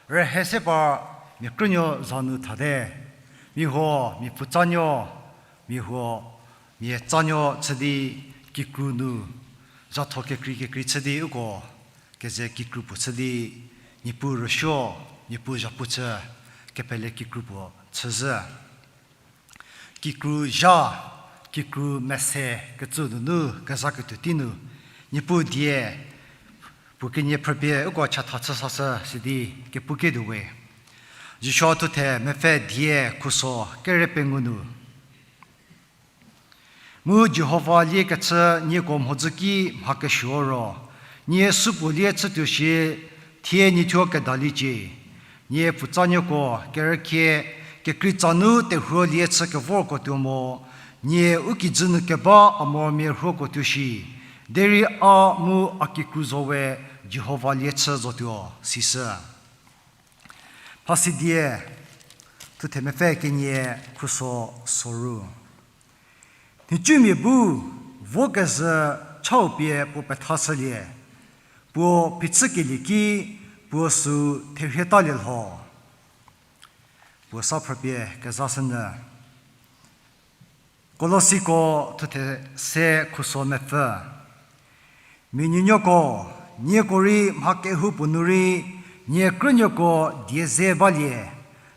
rühe se par mia krünuo za nu thate. Mia huo, mia pfutsanuo, mia huo, mia tsanuo chü di kikru nu, zatho kekrei kekrei chü di uko keze kikru puo chü di, Niepuu rüsuo, Niepuu zhapu chü, kepele kikru puo chüzhü. Kikru zha, kikru mese kecü nunu kezhaketuo tei nu, Niepuu die, puo kenie phrüpie uko chatha chü sashü sidi kepuketuo we. Joshua thuthe mepfü die khuso kere pengou nu. Mu Jihova liekecü nieko mhodzü ki mha kesuo ro, nie supuo lie chütuo shie, thie nie thuo kedaliecie. Nie pfutsanuoko kerükhie, kekreitsa nu terhuo lie chü kevorko tuo mo, Nie u kijü nu keba a moromiarhoko tuo shi, derei a mu a kikru zo we Jihova lie chü zotuo, sishü. Mhasidie, thuthe mepfü kenie, khuso soru. Nhicumia bu, vo kezhü chau pie puo pethashülie, puo phichükelie ki, puo süu therhietalie lho. Puo sa phrüpie kezashünyü. Kolosiko thuthe se khuso mepfü. Mia nuonuoko, nieko rei mha kehoupuo nu rei, nie krünuoko die ze balie,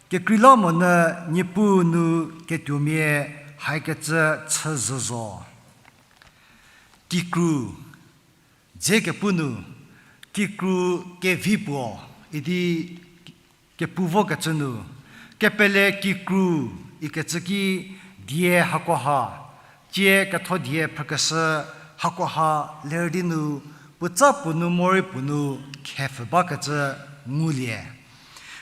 kekreilamonyü Niepuu nu ketuomia haikecü chüzhü zo. Kikru, dze kepu nu, kikru kevi puo, idi kepu vokecü nu, kepele kikru ikecü ki die hakoha, tie ketho die phrükeshü hakoha ler di nu, puotsa puo nu morei puo nu khepfhü bakecü ngulie.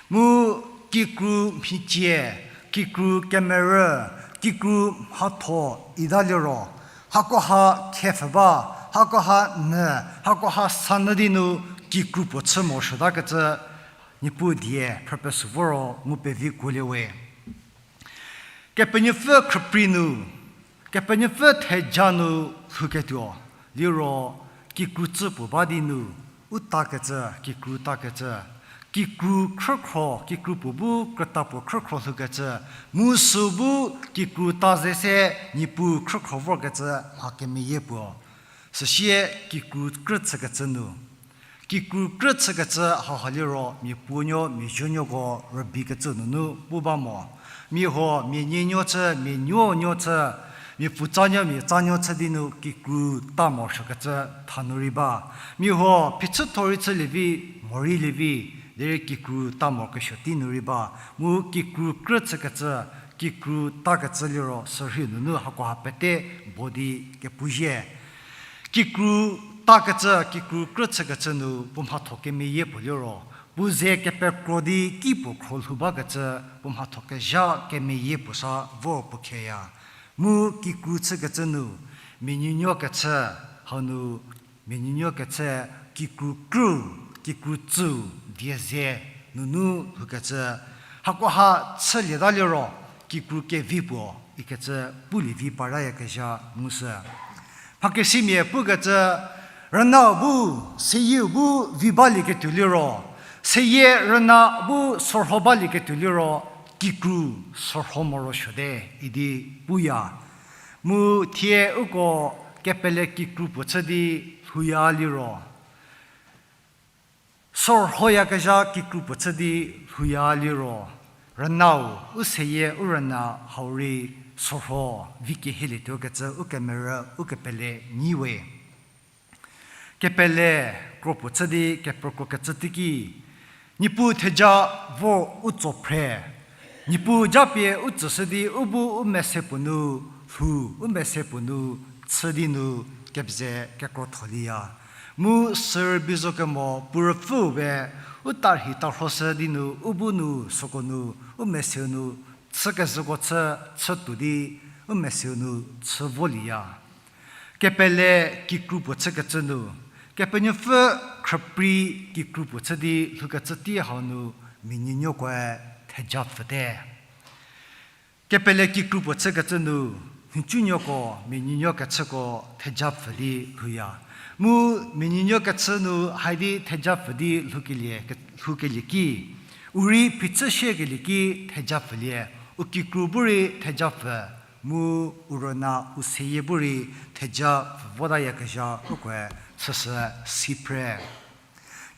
Mu kikru mhicie, kikru kemerü, kikru mhatho ita liro, hakoha khepfhü ba, hakoha nyü, hakoha sanyü di nu kikru puo chü morosuotakecü, Niepuu die phrüpesü voro ngu pevi kuolie we. Kepenuopfü khrüprei nu, Kepenuopfü theja nu lhouketuo liro, kikru tsü puo ba di nu, u takecü, kikru takecü, kikru khrükhro, kikru puo bu krüta puo khrükhro lhoukecü, mu süu bu kikru ta ze se Niepuu khrükhro vorkecü mha kemeyie puo. Süsie kikru krü chükecü nu. Kikru krü chükecü hauha liro mia puonuo, mia zuonuoko rübeikecü nunu pu ba mo. Mia huo, mia nienuo chü, mia nuonuo chü, mia pfutsanuo, mia tsanuo chü di nu kikru ta morosuokecü tha nu rei ba. Mia huo, phichütho rei chülie vi, morei lie vi, derei kikru ta morokesuo tei nu rei ba. Mu kikru krü chükecü, kikru takecü liro sürhei nunu hakoha pete bo di kepuzhie. Kikru takecü, kikru krü chükecü nu puo mhatho kemeyie puo liro, puo ze kepekro di ki puo khro lhou bakecü, puo mhatho kezha kemeyie puo sa vor puo kheya. Mu kikru chükecü nu, mia nuonuo kechü, hau nu mia nuonuo kechü, kikru krü, kikru tsü, die ze, nunu lhoukecü, hakoha chülieta liro, kikru kevi puo ikecü pulie vi parayakezha ngushü. Mhakesimia pukecü, rünau bu, seyieu bu vi balieketuo liro, seyie rüna bu sorho balieketuo liro, kikru sorho morosuote idi puya. Mu thie uko kepele kikru puo chü di lhouya liro, sorhoyakezha kikru puo chü di lhouya liro, rünau, u seyie u rüna hau rei sorho vi kehielietuo kecü u kemerü u kepele nyi we. Kepele kro puo chü di kepekro kecü teiki, Niepuu theja vo u tso phre. Niepuu japie u tsüshü di u bu u mese puo nu lhou, u mese puo nu chü di nu kepeze kekrotho liya. Mu sürübei zo kemo puo rüpfüu be u tarhi tarhoshü di nu u bu nu süko nu u meseu nu chükezhüko chü, chütuo di u meseu nu chü voliya. Kepele kikru puo chükecü nu, Kepenuopfü khrüprei kikru puo chü di lhoukecü tei hau nu mia nuonuokoe theja pfüte. Kepele kikru puo chükecü nu, nhicunuoko mia nuonuo kechüko theja pfü di lhouya. Mu mia nuonuo kechü nu haidi theja pfü di lhoukelie, lhoukelie ki, u rei phichü shiekelie ki theja pfülie, u kikru bu rei theja pfü, mu u rüna u seyie bu rei theja pfü votayakezha ukoe chüshü si phre.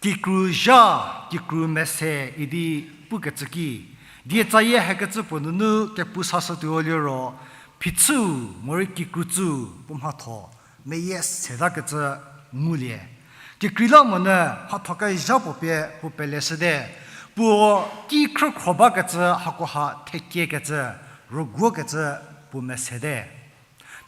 Kikru zha, kikru mese idi pukecü ki, dietsayie hakecü puo nunu kepu sashütuo liro, phichüu morei kikru tsüu puo mhatho meyie setakecü ngulie. Kekreilamonyü mhatho kezha puo pie puo peleshüte, puo ki khrükhro bakecü hakoha thekiekecü, rüguokecü puo mesete.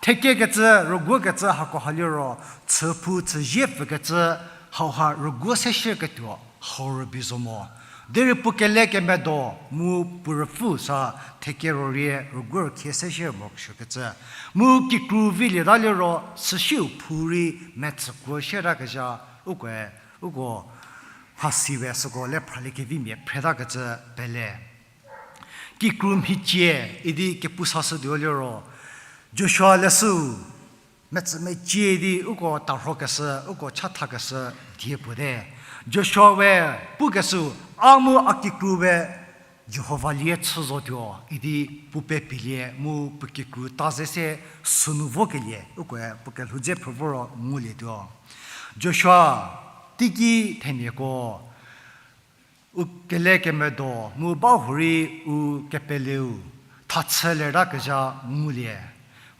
Thekiekecü, rüguokecü hakoha liro, chüphou chüzie pfükecü hauha rüguo seshüketuo hau rübei zo mo. Derei puo kele kemedo mu puo rüpfü sa thekero rie rügu rükhie se shie morokesuokecü. Mu kikru vilieta liro süsiu phou rei metsükuo shie takezha, ukoe, uko mhasi we süko le phralie kevimia phretakecü pele. Kikru mhicie idi kepu sashütuo liro, Joshua leshüu metsümecie di uko tarhokeshü, uko chathakeshü die puote. Joshua we pukeshüu, a mu a kikru we Jihova lie chü zotuo idi puo pepilie mu puo kikru ta ze se sünu vokelie, ukoe puo kelhoudze phrü voro ngulietuo. Joshua teiki themiako u kele kemedo mu bahurei u kepeleu thachü letakezha ngulie.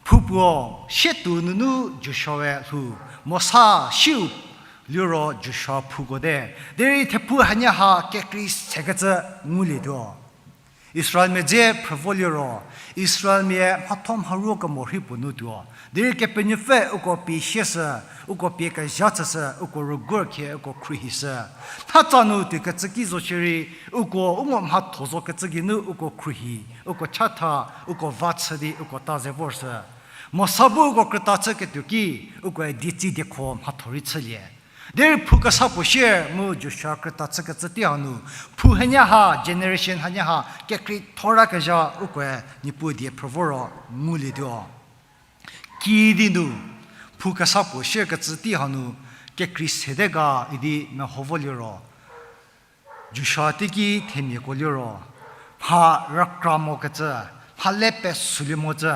Phou puo sietuo nunu Joshua-e lhou, Mosa siu liro Joshua phouko te. Derei thephu hanie ha kekrei sekecü ngulietuo. Israelmia dze phrü vo liro, Israelmia mhatho mharuo kemo rhei puo nu tuo. Derei Kepenuopfü uko pie sieshü, uko pie kezha chüshü, uko rügu rükhie uko khruohishü. Tha tsa nu tuokecü ki zo shierei, uko u ngo mhatho zokecü geinu uko khruohi, uko chatha, uko va chü di uko ta ze vorshü. Mosa bu uko krüta chüketuo ki, ukoe dietsi diekho mhatho rei chülie. Derei phou kesa puo shie mu Joshua krüta chükecü tei hanu, phou hanie ha, generation hanie ha kekrei thotakezha ukoe Niepuu die phrü voro ngulietuo. Kiüdi nu, phou kesa puo shierkecü tei hanu kekrei sete ga idi meho vo liro, Joshua teiki themiako liro, mha rükra mokecü, mha le pesulie mocü,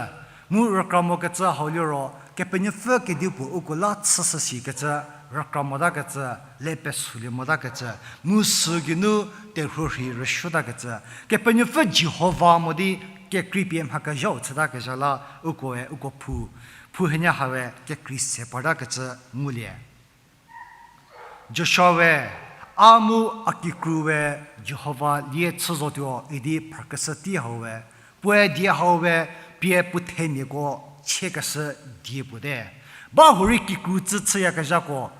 mu rükra mokecü hau liro, Kepenuopfü kedipuo uko la chüshü sikecü, rükra motakecü, le pesulie motakecü, mu sü geinu terhuo rhi rüsuotakecü, Kepenuopfü Jihova mo di kekrei pie mha kezhau chütakezha la ukoe uko phou, phou hanie hae kekrei se partakecü ngulie. Joshua we, a mu a kikru we Jihova lie chü zotuo idi phrakeshü tei hau we, puoe die hau we pie puo themiako chiekeshü die puo te. Bahurei kikru tsü chüyakezhako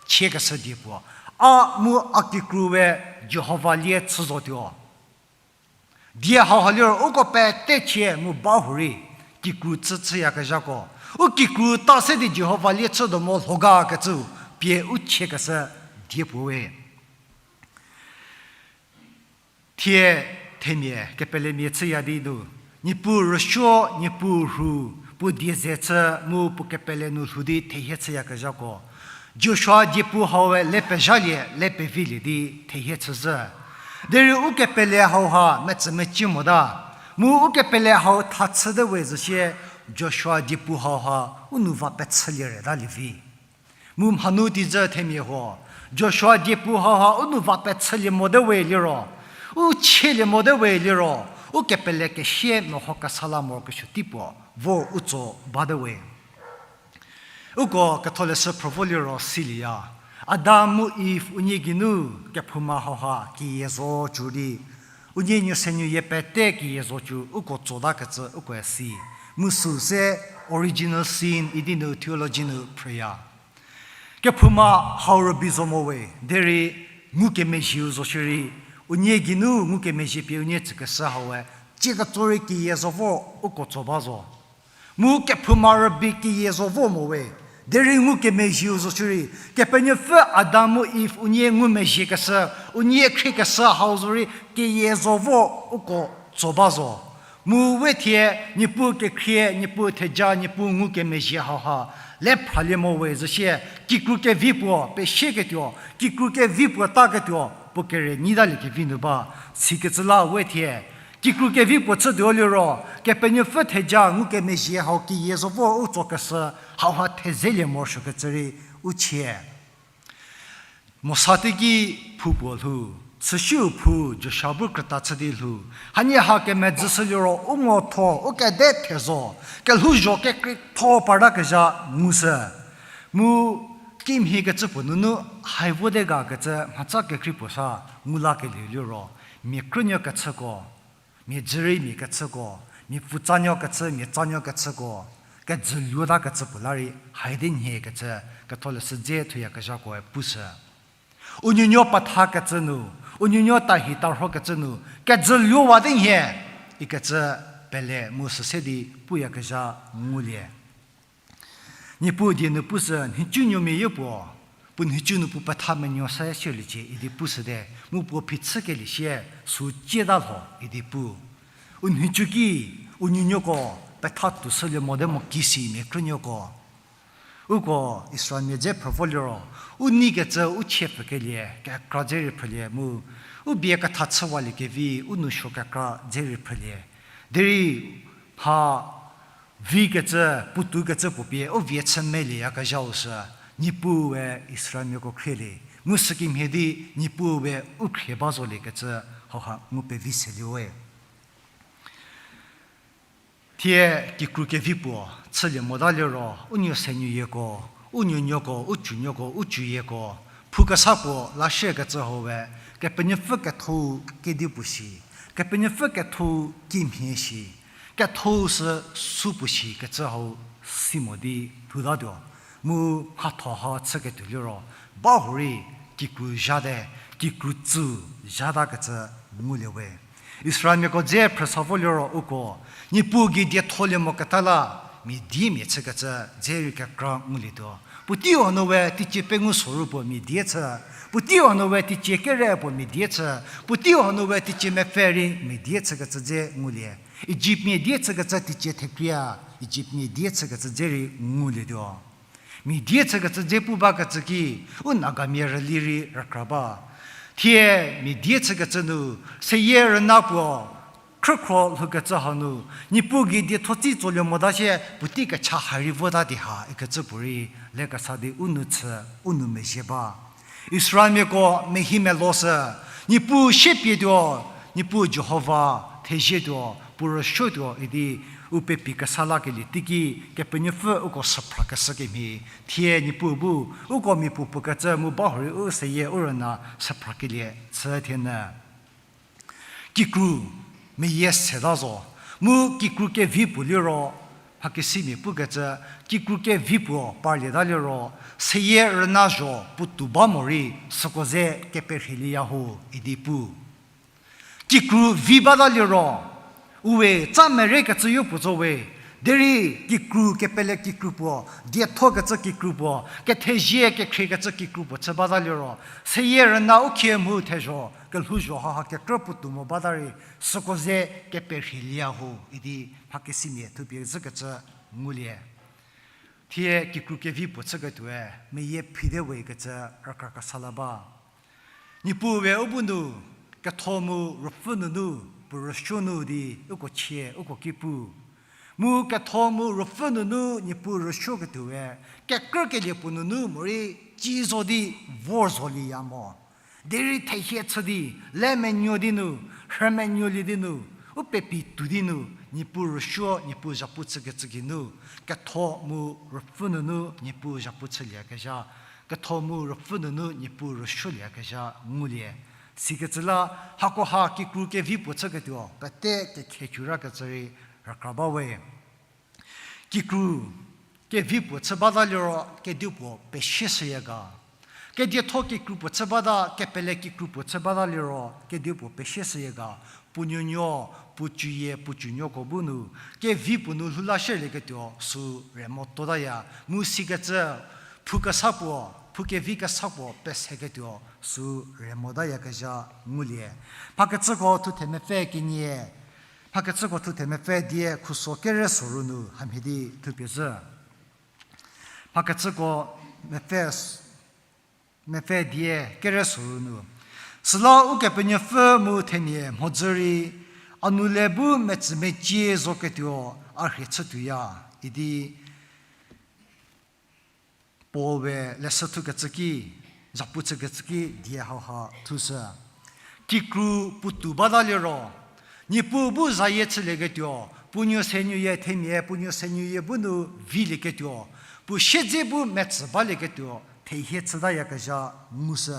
chiekeshü die puo. A mu a kikru we Jihova lie chü zotuo. Die hau ha liro uko pete chie mu bahurei kikru tsü chüyakezhako. U kikru ta se di Jihova lie chü do mo lhogakecü pie u chiekeshü die puo we. Thie themia kepelemia chüya di nu, Niepuu rüsuo, Niepuu rhu, puo die ze chü mu puo kepele nu lhou di thehie chüyakezhako. Joshua diepu haue le pezhalie, le pevilie di thehie chüzhü. Derei ukepele hauha metsümeci mota. Mu ukepele hau tha chüte we zhüsie, Joshua diepu hauha u nou va pechülie reta lievi. Mu mhanu teizhü themia huo, Joshua diepu hauha u nou va pechülie mote we liro, u chielie mote we liro, ukepele kesie meho kesa la morokesuo tei puo, vor u tso bate we. Uko ketholeshü phrü vo liro silieya. Adam mu Iv unie geinu kephouma hauha keyie zo cü di, unie nuosenuoyie pete keyie zo cü uko tsotakecü ukoe si. Mu süu se original sin idi nu theology nu phrüya. Kephouma hau rübei zo mo we, derei ngukemezhieu zo shierei, unie geinu ngukemezhie pie unie tsükeshü haue, cie ketso rei keyie zo vo uko tso ba zo. Mu kephouma rübei keyie zo vo mo we, derei ngukemezhieu zo shierei, Kepenuopfü Adam mu Iv unie ngumezhiekeshü, unie khriekeshü hau zorei keyie zo vo uko tso ba zo. Mu we thie, Niepuu kekhrie, Niepuu theja, Niepuu ngukemezhie hauha le phralie mo we zhüsie, kikru kevi puo pesieketuo, kikru kevi puo taketuo, puo kere nyitaliekevi nu ba, sikecü la we thie, kikru kevi puo chütuo liro, Kepenuopfü theja ngukemezhie hau keyie zo vo u tsokeshü, hauha thezelie morosuokecü rei u chie. Mosa teiki phou puo lhou, chüsiu phou Joshua bu krüta chü di lhou. Hanie ha kemedzüshü liro u ngotho, u kede thezo, kelhouzho kekreitho partakezha ngushü. Mu kimhie kecü puo nunu hai vote ga kecü mhatsa kekrei puo sa ngu lakelie liro, mia krünuo kechüko, mia dzürei mia kechüko, mia pfutsanuo kechü, mia tsanuo kechüko, kejü luota kecü puo la rei haidi nhie kecü, ketholeshü dze thuyakezhakoe pushü. U nuonuo petha kecü nu, u nuonuo tahi tarhokecü nu, kejü luowa di nhie, ikecü pele mu süse di puyakezha ngulie. Niepuu die nu pusü nhicunuomia yopuo, puo nhicu nu puo petha menuo se shierliecie idi pushüte, mu puo phichükelie sie sü cieta lho idi pu. U nhicu ki, u nuonuoko petha tuoshülie mote mo kisi mia krünuoko. Uko Israelmia dze phrü vo liro, u neikecü u chie pfükelie kekra dze rei phrülie mu, u bie ketha chüwaliekevi u nou suo kekra dze rei phrülie. Derei mha vikecü, puotoukecü puo pie u vie chü melieyakezhau sü, Niepuue Israelmiako khrielie. Mu sükemhie di Niepuue u khrie ba zoliekecü hauha ngu pevi selie we. Thie kikru kevi puo chülie mota liro, u nuo senuoyieko, u nuonuoko, u cunuoko, u cuyieko, phou kesa puo la shiekecü hau we, Kepenuopfü ketho kedipuo shi, Kepenuopfü ketho kimhie shi, ketho sü su puo shikecü hau si mo di lhoutatuo. Mu mhatho ha chüketuo liro, bahurei kikru zhate, kikru tsü zhatakecü ngulie we. Israelmiako dze phrüsa vo liro uko, Niepuu gei dietholie moketa la, mia diemia chükecü dze rei kekra ngulietuo. Puotei hanu we teicie pengou soru puo mia die chü, puotei hanu we teicie kere puo mia die chü, puotei hanu we teicie mepfü rei mia die chükecü dze ngulie. Egyptmia die chükecü teicie thekria, Egyptmia die chükecü dze rei ngulietuo. Mia die chükecü dze pu bakecü ki, u Nagamia rüli rei rükra ba. Thie mia die chükecü nu, seyie rüna puo khrükhro lhoukecü hanu, Niepuu gei dietho tsi tsolie mota sie puotei kecha ha rei vota di ha ikecü puorei, lekesa di u nou chü, u nou mezhie ba. Israelmiako mehi melo sü, Niepuu siepietuo, Niepuu Jihova thezietuo, puo rüsuotuo idi u pepi kesa lakelie teiki, Kepenuopfü uko süphrakeshü kemhie, thie Niepuu bu uko mia puo puo kecü mu bahurei u seyie u rüna süphrakelie chü thienyü. Kikru meyie seta zo, mu kikru kevi puo liro, mhakesimia pukecü, kikru kevi puo parlieta liro, seyie rüna zho puotou ba morei süko ze keperhielieya ho idi pu. Kikru vi bata liro, uwe tsa merekecü yopuo zo we, derei kikru kepele kikru puo, diethokecü kikru puo, kethezie kekhriekecü kikru puo chü bata liro, seyie rüna u khie mhu thezho, kelhouzho haha kekrü puotou mo bata rei, süko ze keperhielieya ho idi mhakesimia thupie zhükecü ngulie. Thie kikru kevi puo chüketuoe, meyie phite we kecü rükrakesa la ba. Niepuue u bu nu, ketho mu ruopfü nunu, puo rüsuo nu di uko chie, uko ki pu. Mu ketho mu ruopfü nunu Niepuu rüsuoketuoe, kekrükelie puo nunu morei ci zo di vor zolieya mo. Derei thehie chü di, le menuo di nu, rhü menuolie di nu, u pepi tou di nu, Niepuu rüsuo, Niepuu zhapu chükecü geinu, ketho mu ruopfü nunu Niepuu zhapu chülieyakezha, ketho mu ruopfü nunu Niepuu rüsuolieyakezha ngulie. Sikecü la, hakoha kikru kevi puo chüketuo, pete kekhecu rakecü rei rükra ba we. Kikru kevi puo chü bata liro kedipuo pesie shüya ga. Kedietho kikru puo chü bata, kepele kikru puo chü bata liro kedipuo pesie shüya ga. Puo nuonuo, puo cuyie, puo cunuoko bu nu, kevi puo nu lhou la shülieketuo sü re mototaya. Mu sikecü, phou kesa puo, phou kevi kesa puo peseketuo sü re motayakezha ngulie. Mhakechüko thuthe mepfü kenie, mhakechüko thuthe mepfü die khuso kere soru nu hamhie di thupie zhü. Mhakechüko mepfü, mepfü die kere soru nu. Süla Ukepenuopfü mu themia mhodzü rei, a nou le bu metsümecie zoketuo a rhie chütuoya, idi Paul we leshü thukecü ki, zhapu chükecü ki die hauha thushü. Kikru puotou bata liro, Niepuu bu zayie chülieketuo, puo nuo senuoyie themia, puo nuo senuoyie bu nu vilieketuo, puo siedze bu metsü balieketuo, thehie chütayakezha ngushü.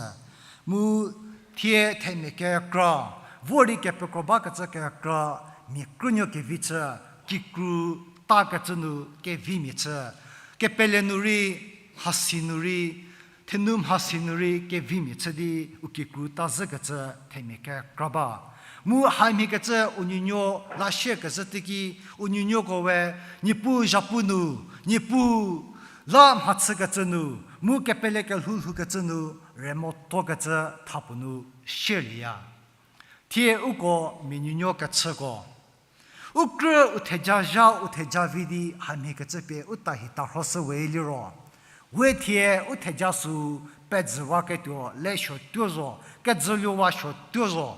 Mu thie themia kekra, vor di kepekro bakecü kekra, mia krünuo kevi chü, kikru takecü nu kevimia chü, kepele nu rei, hasi nu rei, Thenou mhasi nu rei kevimia chü di u kikru ta zhükecü themia kekra ba. Mu hamhiekecü u nuonuo la share kezhü teiki u nuonuoko we Niepuu zhapu nu, Niepuu la mhachükecü nu, mu kepele kelhou lhoukecü nu, remo tuokecü thapuo nu share lieya. Thie uko mia nuonuo kechüko u krü u theja zha u theja vi di hamhiekecü pie u tahi tarhoshü we liro, we thie u theja sü pejüwaketuo le suotuo zo, kejüluowa suotuo zo.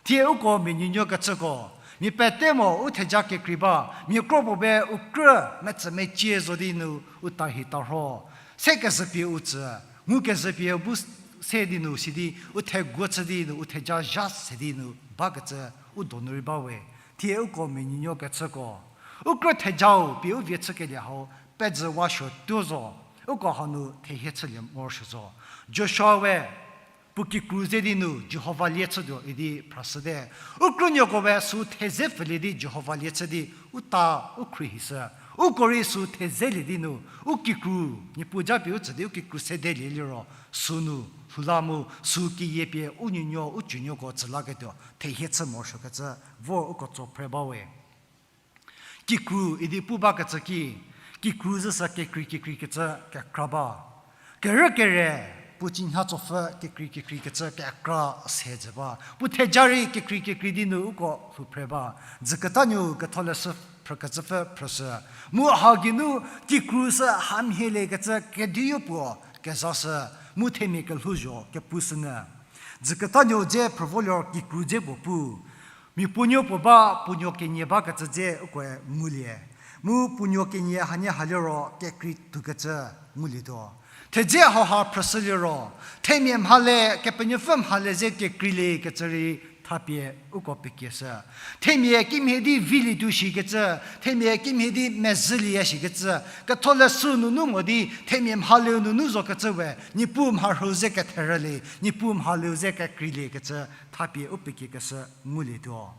Thie uko mia nuonuo kechüko, mia pete mo u theja kekrei ba, mia kropuo be u krü metsümecie zo di nu u tahi tarho. Se kezhü pie u tsü, ngu kezhü pie u bu se di nu sidi, u theguo chü di nu, u theja zha se di nu bakecü u donu rei ba we. Thie uko mia nuonuo kechüko u krü thejau pie u vie chükelie hau pejüwa suotuo zo, uko hanu thehie chülie morosuo zo. Joshua we puo kikru ze di nu Jihova lie chütuo idi phrashüte. U krünuoko we sü theze pfülie di Jihova lie chü di u ta u khruohishü. Uko rei sü thezelie di nu u kikru, Niepuu japie u tsü di u kikru sedelie liro, sünu lhou la mu sü keyie pie u nuonuo u cünuoko tsü laketuo thehie chü morosuokecü vor uko tso phre ba we. Kikru idi pu bakecü ki, kikru zhüsü kekrei kekreikecü kekra ba. Kerükere puo cingha tsopfü kekrei kekreikecü kekra se jü ba. Puo theja rei kekrei kekrei di nu uko lhou phre ba. Dzüketanuo ketholeshü phrükecüpfü phrüshü. Mu hau geinu kikru sü hamhieliekecü kediyo puo kezashü, mu themia kelhouzho kepushünyü. Dzüketanuo dze phrüvo liro kikru dze puo pu. Mia puonuo puo ba, puonuo kenie bakecü dze ukoe ngulie. Mu puonuo kenie hanie haliro kekrei toukecü ngulietuo. Thedze hauha phrüshü liro, themia mhale, Kepenuopfü mhale ze kekreilie kecü rei thapie uko pekieshü. Themia kimhie di vilietuo shikecü, themia kimhie di mezhülieya shikecü, ketholeshü nunu mo di themia mhaleu nunu zokecü we, Niepuu mharhüu ze ketherülie, Niepuu mhaleu ze kekreiliekecü thapie u pekiekeshü ngulietuo.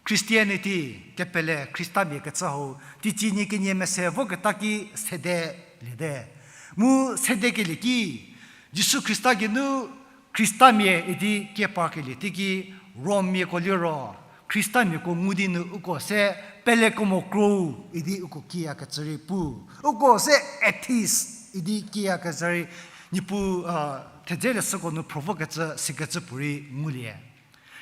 Christianity, kepele, Khristamia kecü hau, teicie nie kenie mese voketa ki sede liete. Mu sedekelie ki, Jisu Khrista geinu Khristamia idi kiepakelie teiki Rommiako liro, Khristamiako ngu di nu uko se pelekemo kro idi uko kieyakecü rei pu. Uko se atheist idi kieyakecü rei, Niepuu, a, thedze leshüko nu phrüvokecü sikecü puorei ngulie.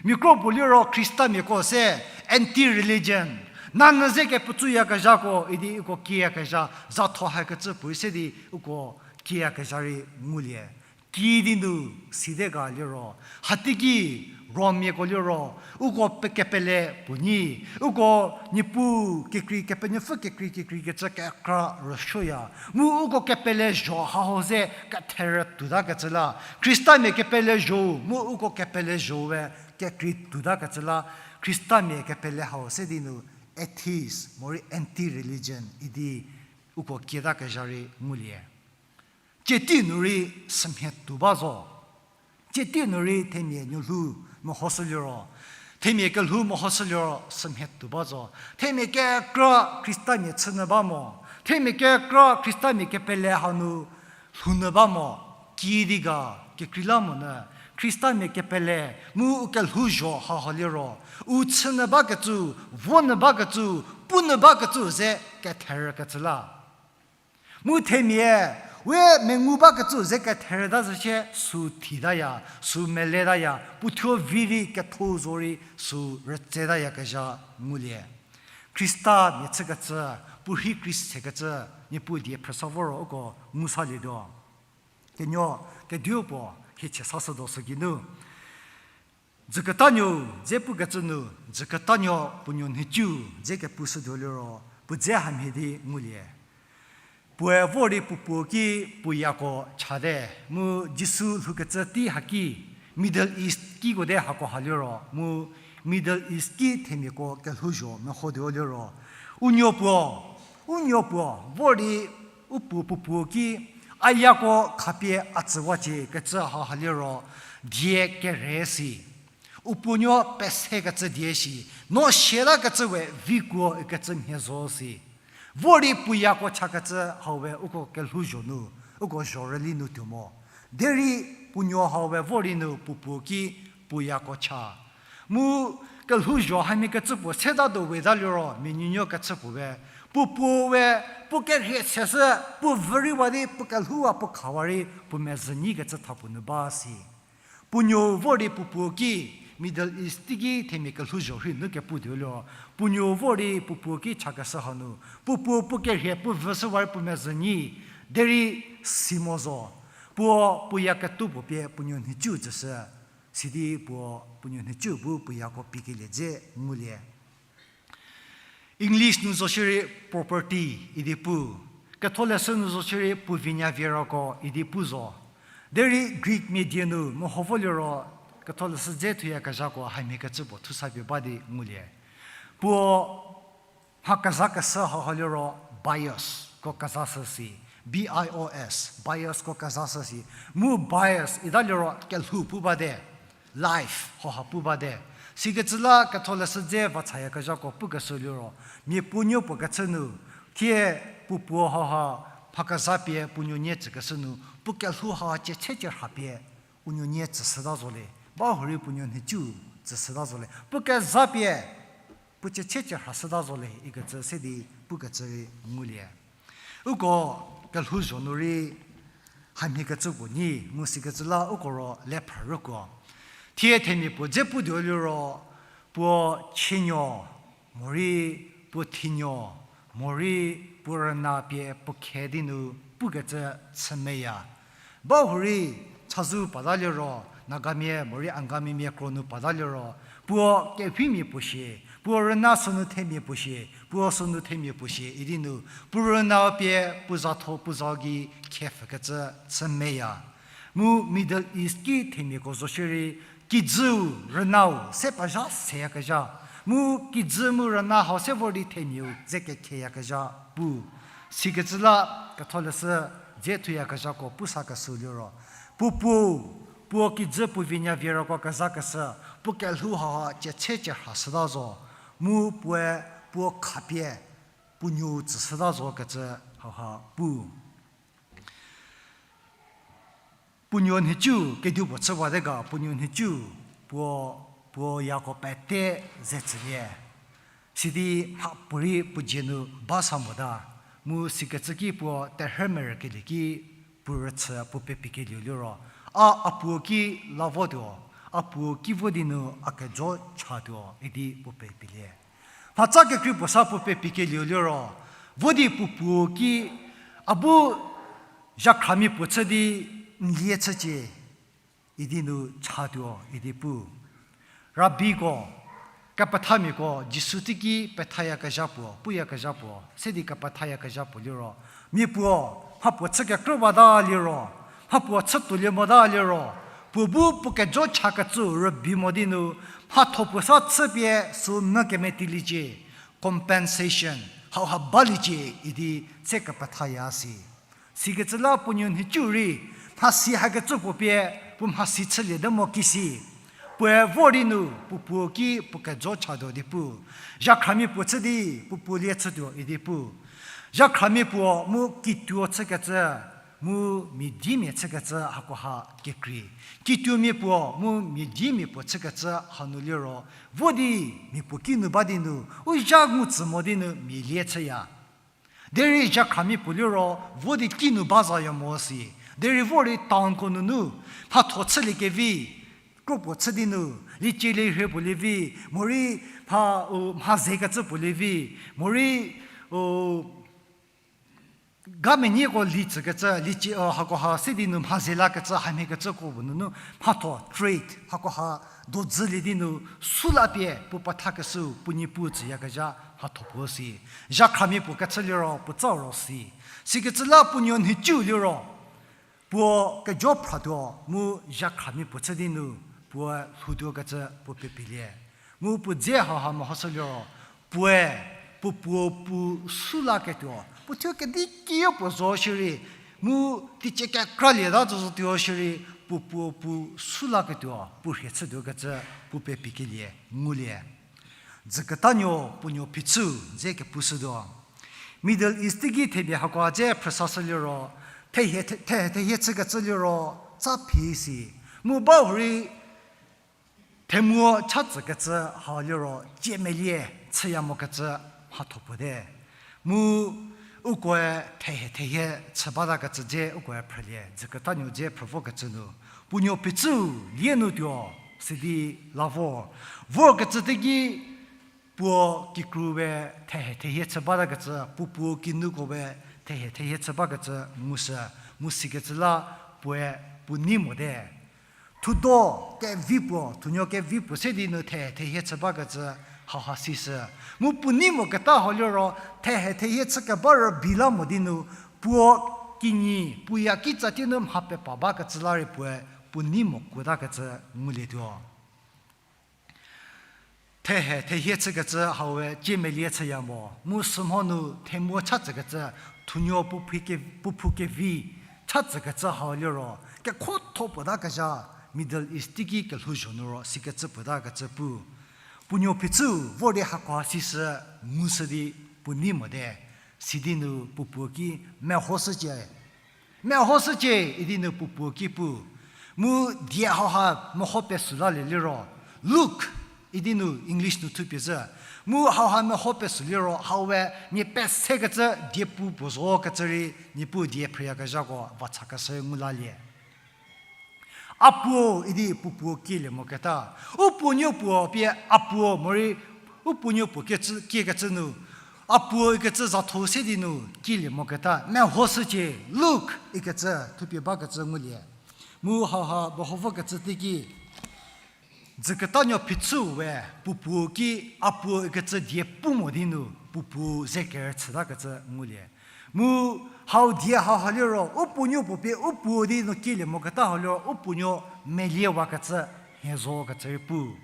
Mia kro puo liro Khristamiako se anti-religion, nanyü ze kepuotsuyakezhako idi uko kieyakezha, zatho hakecü puorei se di uko kieyakezha rei ngulie. Kiüdi nu side ga liro, hateiki Rommiako liro, uko pe- kepele puo nyi, uko Niepuu kekrei, Kepenuopfü kekrei, kekreikecü kekra rüsuoya. Mu uko kepele zho hau ze ketherü toutakecü la, Khristamia kepele zho, mu uko kepele zho we kekrei toutakecü la, Khristamia kepele hau se di nu atheist, morei anti-religion idi uko kieyakezha rei ngulie. Tsie tei nu rei sümhie tuo ba zo. Tsie tei nu rei themia nuolhou mehoshü liro, themia kelhou mehoshü liro sümhie tuo ba zo. Themia kekra Khristamia chünyü ba mo. Themia kekra Khristamia kepele hanu lhounyü ba mo. Kiüdi ga kekreilamonyü, Khristamia kepele mu u kelhouzho hauha liro, u chünyü bakecü, vonyü bakecü, punyü bakecü ze ketherükecü la. Mu themia, we mengu bakecü ze ketherüta zhü shie, sü thitaya, sü meletaya, puothuo vi rei ketho zorei sü rütsetayakezha ngulie. Khristamia chükecü, puorhi Khrista kecü, Niepuu die phrüsa voro uko ngu salietuo. Kenuo, kediu puo, hiecie sashütuo sü geinu. Dzüketanuo dze pukecü nu, dzüketanuo puo nuo nhicu dze kepushütuo liro, puo dze hamhie di ngulie. Puoe vor di puo puo ki puo yako chate, mu Jisu lhoukecü tei haki, Middle East kiko te hako ha liro, mu Middle East ki themiako kelhouzho mehotuo liro, u nuo puo, u nuo puo vor di u puo puo puo ki, a yako khapie a tsüwacie kecü hauha liro, die kere si. U puonuo pesekecü die shi, no siatakecü we vikuo ikecü mhie zo si. Vor di puo yako chakecü hau we uko kelhouzho nu, uko zhorüli nu tuo mo. Derei puo nuo hau we vor di nu puo puo ki puo yako cha. Mu kelhouzho hamhie kecü puo seta do we ta liro, mia nuonuo kechü puo we. Puo puo we, puo kerhie se shü, puo vü rei wa di, puo kelhouwa puo khawa rei, puo mezhü nyi kecü tha puo nu ba si. Puo nuo vor di puo puo ki, Middle East teiki themia kelhouzho rhei nu kepu tuo liro, puo nuo vor di puo puo ki chakeshü hanu, puo puo puo kerhie puo vü shüwa rei puo mezhü nyi, derei si mo zo. Puo, puo ya ketuo puo pie puo nuo nhicu tsüshü, sidi puo, puo nuo nhicu bu puo yako pikelie dze ngulie. English nu zo shierei property idi pu. Ketholeshü nu zo shierei puo vinya vie roko idi pu zo. Derei Greek mia die nu meho vo liro, Ketholeshü dze thuyakezhako hamhie kecü puo thusa pie ba di ngulie. Puo mha kezakeshü hauha liro bios ko kezashü si, B I O S, bios ko kezashü si. Mu bios ita liro kelhou pu bate, life hauha pu bate. Sikecü la Ketholeshü dze vachayakezhako pukeshü liro, mia puo nuo puo kechü nu, thie puo puo hauha mha kezapie puo nuo nie tsükeshü nu, puo kelhou ha cieche cierha pie u nuo nie tsüshüta zo le, ba hurei puo nuo nhicu tsüshüta zo le, puo kezapie puo cieche cierha shüta zo le ikecü se di pukecü rei ngulie. Uko kelhouzho nu rei hamhie kecü puo nyi ngu sikecü la uko ro le phrü rükuo. Thie themia puo dze pu tuo liro, puo chienuo, morei puo thinuo, morei puo rüna pie puo khe di nu pukecü chü meya. Ba hurei chazou pata liro, Nagamia morei Angamimia kro nu pata liro, puo kewhimia puo shie, puo rüna sünu themia puo shie, puo sünu themia puo shie idi nu, puo rüna pie puo zatho puo za gei khepfükecü chü meya. Mu Middle East ki themiako zo shierei, kijüu rünau se pezha seyakezha, mu kijü mu rüna hau se vor di themiau ze kekheyakezha pu. Sikecü la Ketholeshü dze thuyakezhako pu sakeshü liro, puo puo, puo kijü puo vinya vie roko kezakeshü, puo kelhou hauha cieche cierha shüta zo, mu puoe puo khapie puo nuo tsüshüta zo kecü hauha pu. Puo nuo nhicu kedipuo chüwate ga, puo nuo nhicu puo, puo yako pete ze tsülie. Sidi mhapuorei puo dzie nu ba sa mota, mu sikecü ki puo terhü merükelie ki puo rüchü puo pepikelieu liro, a, a puo ki la votuo, a puo ki vo di nu a kejo chatuo idi puo pepilie. Mhatsa kekrei puo sa puo pepikelieu liro, vo di puo puo ki a bu zhakhramia puo chü di n lie chücie idi nu chatuo idi pu. Rabiko, kepethamiako Jisu teiki pethayakezha puo, puyakezha puo se di kepethayakezha puo liro, mia puo mhapuo chü kekrüwata liro, mhapuo chütuolie mota liro, puo bu puo kejo chakecü rübei mo di nu, mhatho puo sa chüpie sü mü kemetiliecie, compensation hauha baliecie idi se kepethaya si. Sikecü la puo nuo nhicu rei, mhasi hakecü puo pie, puo mhasi chüliete mo kisi. Puoe vor di nu puo puo ki puo kejo chatuo di pu. Zhakhramia puo chü di puo puo lie chütuo idi pu. Zhakhramia puo mu kituo chükecü, mu mia diemia chükecü hakoha kekrei. Kituomia puo mu mia diemia puo chükecü hanu liro, vo di mia puo kinu ba di nu, u zha ngu tsü mo di nu mia lie chüya. Derei zhakhramia puo liro, vo di kinu ba zayo mo si. Derei vor di townko nunu, mhatho chüliekevi, kropuo chü di nu, liecie lierhie puo lievi, morei mha, u, mha zekecü puo lievi, morei, u, ga menyieko li tsükecü, liecie, u, hakoha se di nu mha ze lakecü, hamhiekecüko puo nunu, mhatho trade, hakoha dodzülie di nu, sü la pie puo pethakeshü, puo niepu tsüyakezha, mhatho puo si. Zhakhramia puo kechü liro, puo tsau ro si. Sikecü la puo nuo nhicu liro, puo kejo phratuo mu zhakhramia puo chü di nu, puo lhoutuo kecü puo pepilie. Mu puo dze hauha mehoshü liro, puoe, puo puo puo sü laketuo, puo thuo kedikiyo puo zo shierei, mu teicie kekralieta zozotuo shierei, puo puo puo sü laketuo, puo rhie chütuo kecü puo pepikelie, ngulie. Dzüketanuo puo nuo phichü dze kepushütuo. Middle East teiki themia hakoa dze phrüsashü liro, thehie, the-, thehie, thehie chükecü liro, tsa phi si. Mu bahurei themuo cha tsükecü hau liro, tsie melie chüya mokecü mhatho puo te. Mu ukoe thehie, thehie chü batakecü dze ukoe phrülie, dzüketanuo dze phrü vokecü nu. Puo nuo phichüu lie nu tuo, sidi la vor. Vorkecü teiki puo kikru we thehie, thehie chü batakecü, puo puo kinuko we thehie, thehie chü bakecü ngushü, mu sikecü la puoe puo nei mote. Thudo kevi puo, thunuo kevi puo se di nu thehie, thehie chü bakecü hauha sishü. Mu puo nei moketa hau liro, thehie, thehie chü keba rübei la mo di nu, puo kinyi, puo ya kitsa tie nu mha pepa bakecü la rei puoe puo nei mo kuotakecü ngulietuo. Thehie, thehie chükecü haue tsie melie chüya mo. Mu sümho nu themuo cha tsükecü, thunuo puo phu ke-, puo phu kevi cha tsükecü hau liro, kekhotho puotakezha, Middle East teiki kelhouzho nu ro sikecü puotakecü pu. Puo nuo phichüu vor di hakoha sishü, ngushü di puo nei mote. Sidi nu puo puo ki mehoshücie. Mehoshücie idi nu puo puo ki pu. Mu die hauha meho pesü lalie liro, Look, idi nu English nu thupie zhü. Mu hauha meho pesü liro, haue mia pesekecü diepu puo zokecü rei, Niepuu die phrüyakezhako vachakeshü ngu lalie. A puo idi puo puo kielie moketa. U puo nuo puo pie a puo morei u puo nuo puo kecü, kiekecü nu, a puo ikecü zatho se di nu kielie moketa. Mehoshücie, Look ikecü thupie bakecü ngulie. Mu hauha meho vokecü teiki, dzüketanuo phichüu we puo puo ki a puo ikecü die pu mo di nu puo puo ze kerüchütakecü ngulie. Mu hau die hauha liro, u puo nuo puo pie u puo di nu kielie moketa hau liro, u puo nuo meliewakecü, mhie zokecü rei pu.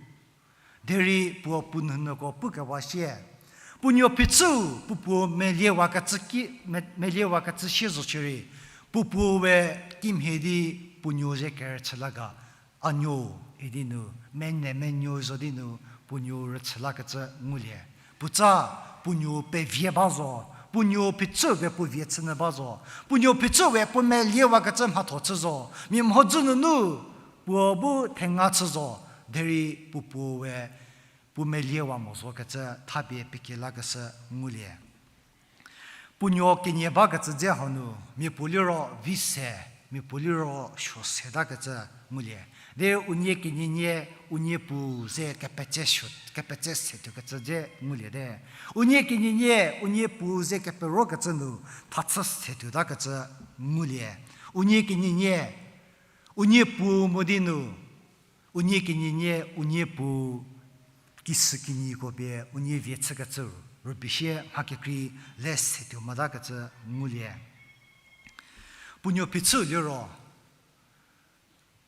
Derei puo puo nhunuoko pukewa sie. Puo nuo phichüu puo puo meliewakecü ki, me-, meliewakecü sie zo shierei, puo puo we kimhie di puo nuo ze kerüchü la ga, a nuo idi nu, mene menuo zo di nu, puo nuo rüchü lakecü ngulie. Puotsa, puo nuo pevie ba zo, puo nuo phichüu we puo vie chünyü ba zo, puo nuo phichüu we puo meliewakecü mhatho chü zo, mia mhodzü nunu, puo bu thenga chü zo, derei puo puo we, puo meliewa mo zokecü thapie pekie lakeshü ngulie. Puo nuo kenie bakecü dze hau nu, mia puo liro vi se, mia puo liro suo setakecü ngulie. De unie kenienie, unie puo ze kepetse suo, kepetse se tuokecü dze ngulie te. Unie kenienie, unie puo ze keperokecü nu, thachü se tuotakecü ngulie. Unie kenienie, unie puo mo di nu, unie kenienie, unie puo kishükinyiko pie unie vie chükecü rübei sie mha kekrei le se tuo motakecü ngulie. Puo nuo phichüu liro,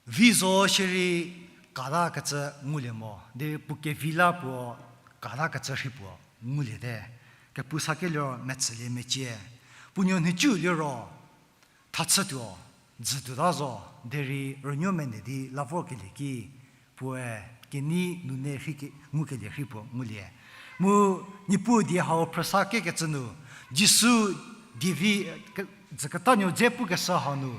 vi zo shierei katakecü ngulie mo, derei puo kevi la puo katakecü rhei puo ngulie te. Kepu sakelie ro metsülie mecie. Puo nuo nhicu liro, thachütuo, dzütuota zo, derei rünuo mene di la vorkelie ki, puoe kenei nune rhei ke-, ngukelie rhei puo ngulie. Mu Niepuu die hau phrüsa kekecü nu, Jisu dievi, ke-, dzüketanuo dze pukeshü hau nu,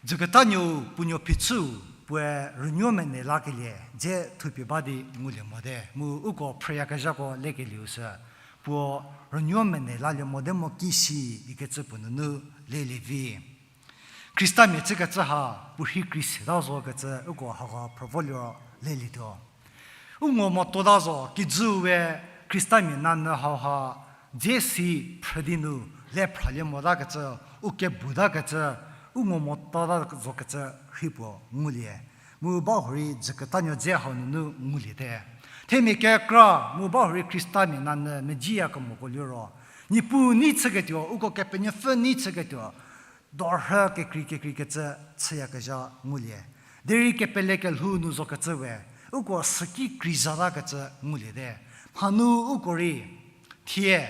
dzüketanuo puo nuo phichüu puoe rünuo mene lakelie dze thupie ba di ngulie mote. Mu uko phrüyakezhako lekelieu sü, puo rünuo mene lalie mote mo ki si ikecü puo nunu lelie vi. Khristamia chükecü ha puo rhei kri seta zokecü uko hauha phrü vo liro lelietuo. U ngo motota zo, kijüu we Khristamia nanyü hauha dze si phrü di nu le phralie motakecü, u kebutakecü, u ngo motota zokecü rhei puo ngulie. Mu bahurei dzüketanuo dze hau nunu ngulie te. Themia kekra mu bahurei Khristamia nanyü medziya kemoko liro, Niepuu nei chüketuo, uko Kepenuopfü nei chüketuo, dorhü kekrei kekreikecü chüyakezha ngulie. Derei kepele kelhou nu zokecü we, uko süki kreizatakecü ngulie te. Mhanu uko rei, thie,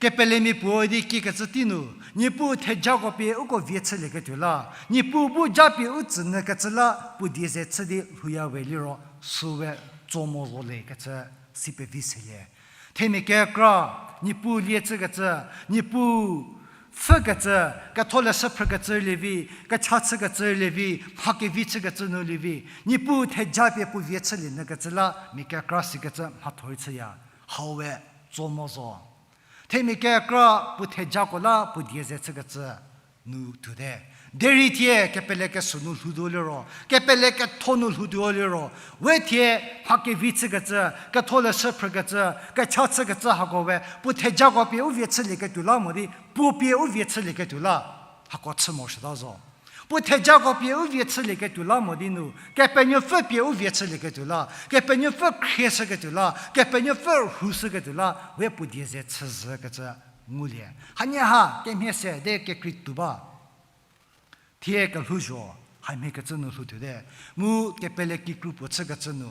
kepelemia puo di kiekecü tei nu, Niepuu thejako pie uko vie chülieketuo la, Niepuu bu japie u tsünyükecü la puo die ze chü di lhouya we liro, süu we tso mo zo lekecü si pevi selie. Themia kekra, Niepuu lie chükecü, Niepuu pfhükecü, ketholeshü phrükecü lievi, kecha chükecü lievi, mha kevi chükecü nu lievi, Niepuu thejapie puo vie chülie nyükecü la mia kekra sikecü mhatho rei chüya. Hau we tso mo zo. Themia kekra puo thejako la puo die ze chükecü nu tuote. Derei thie kepele kesuo nu lhoutuo liro, kepele ketho nu lhoutuo liro, we thie mha kevi chükecü, ketholeshü phrükecü, kecha chükecü hako we puo thejako pie u vie chülieketuo la mo di, puo pie u vie chülieketuo la, hako chü morosuota zo. Puo thejako pie u vie chülieketuo la mo di nu, Kepenuopfü pie u vie chülieketuo la, Kepenuopfü khrieshüketuo la, Kepenuopfü rhushüketuo la, we puo die ze chüzhükecü ngulie. Hanie ha kemhie se de kekrei tuo ba. Thie kelhouzho, hamhiekecü nu lhoutuote. Mu kepele kikru puo chükecü nu,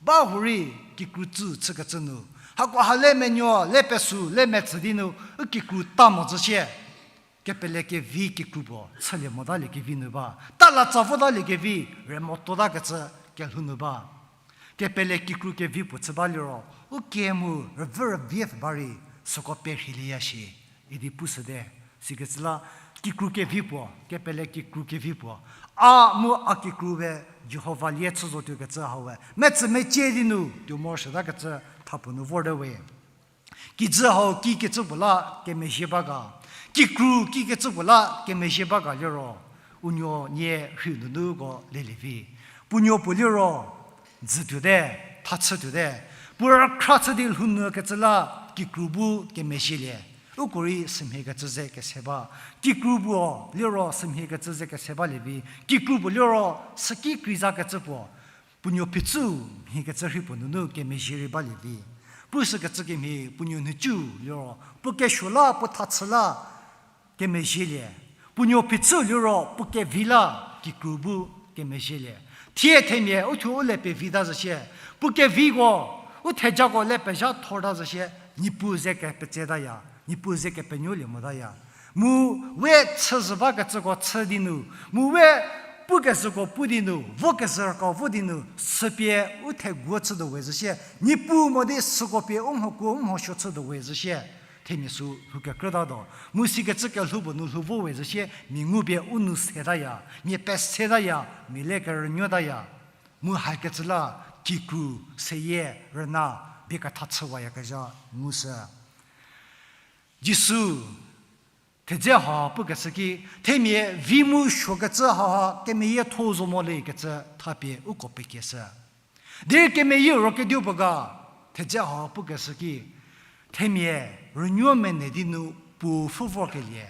bahurei kikru tsü chükecü nu, hako ha le menuo, le pesu, le metsü di nu, u kikru ta mo zhü sie. Kepele kevi kikru puo chülie motalie kevi nu ba. Talatsa votalie kevi, re motuotakecü kelhou nu ba. Kepele kikru kevi puo chü ba liro, u kie mu rüvü rüvie pfü ba rei, süko perhilieya shie, idi pushüte. Sikecü la, kikru kevi puo, kepele kikru kevi puo, a mu a kikru we Jihova lie chü zotuokecü hau we metsü mecie di nu tuo morosuotakecü thapuo nu vorte we. Kijü hau kikecü puo la kemezhie ba ga, kikru kikecü puo la kemezhie ba ga liro, u nuo nie rhiu nunuko lelie vi. Puo nuo puo liro, dzü tuote, tha chü tuote. Puo rükhra chü di lhou nyükecü la kikru bu kemezhielie. Uko rei sümhiekecü ze kese ba. Kikru puo liro sümhiekecü ze kese balie vi. Kikru puo liro süki kreizakecü puo. Puo nuo phichü mhiekecü rhei puo nunu kemezhie rei balie vi. Pushükecü kemhie puo nuo nhicu liro, puo kesuo la, puo tha chü la, kemezhielie. Puo nuo phichü liro puo kevi la, kikru bu kemezhielie. Thie themia uthuo u le pevita zhü sie, puo keviko, u thejako le pezha thorta zhü sie, Niepuu ze kepetsetaya, Niepuu ze kepenuolie motaya. Mu we chüzhü bakecüko chü di nu, mu we pukezhüko pu di nu, vokezhüko vo di nu, süpie u theguo chütuo we zhü sie, Niepuu mo di süko pie u mhokuo u mhosuo chütuo we zhü sie, themia sü lhou kekrütatuo. Mu sikecü kelhou puo nu lhou vo we zhü sie, mia ngupie u nou setaya, mia pesetaya, mia le kerünuotaya. Mu hakecü la kikru, seyie, rüna, bie ketha chüwayakezha ngushü. Jisu thedze ha pukeshü ki, themia vi mu suokecü haha kemeyietho zo mo le kecü thapie uko pekieshü. Derei kemeyie ro kedipuo ga, thedze ha pukeshü ki, themia rünuo mene di nu puo pfhü vorkelie,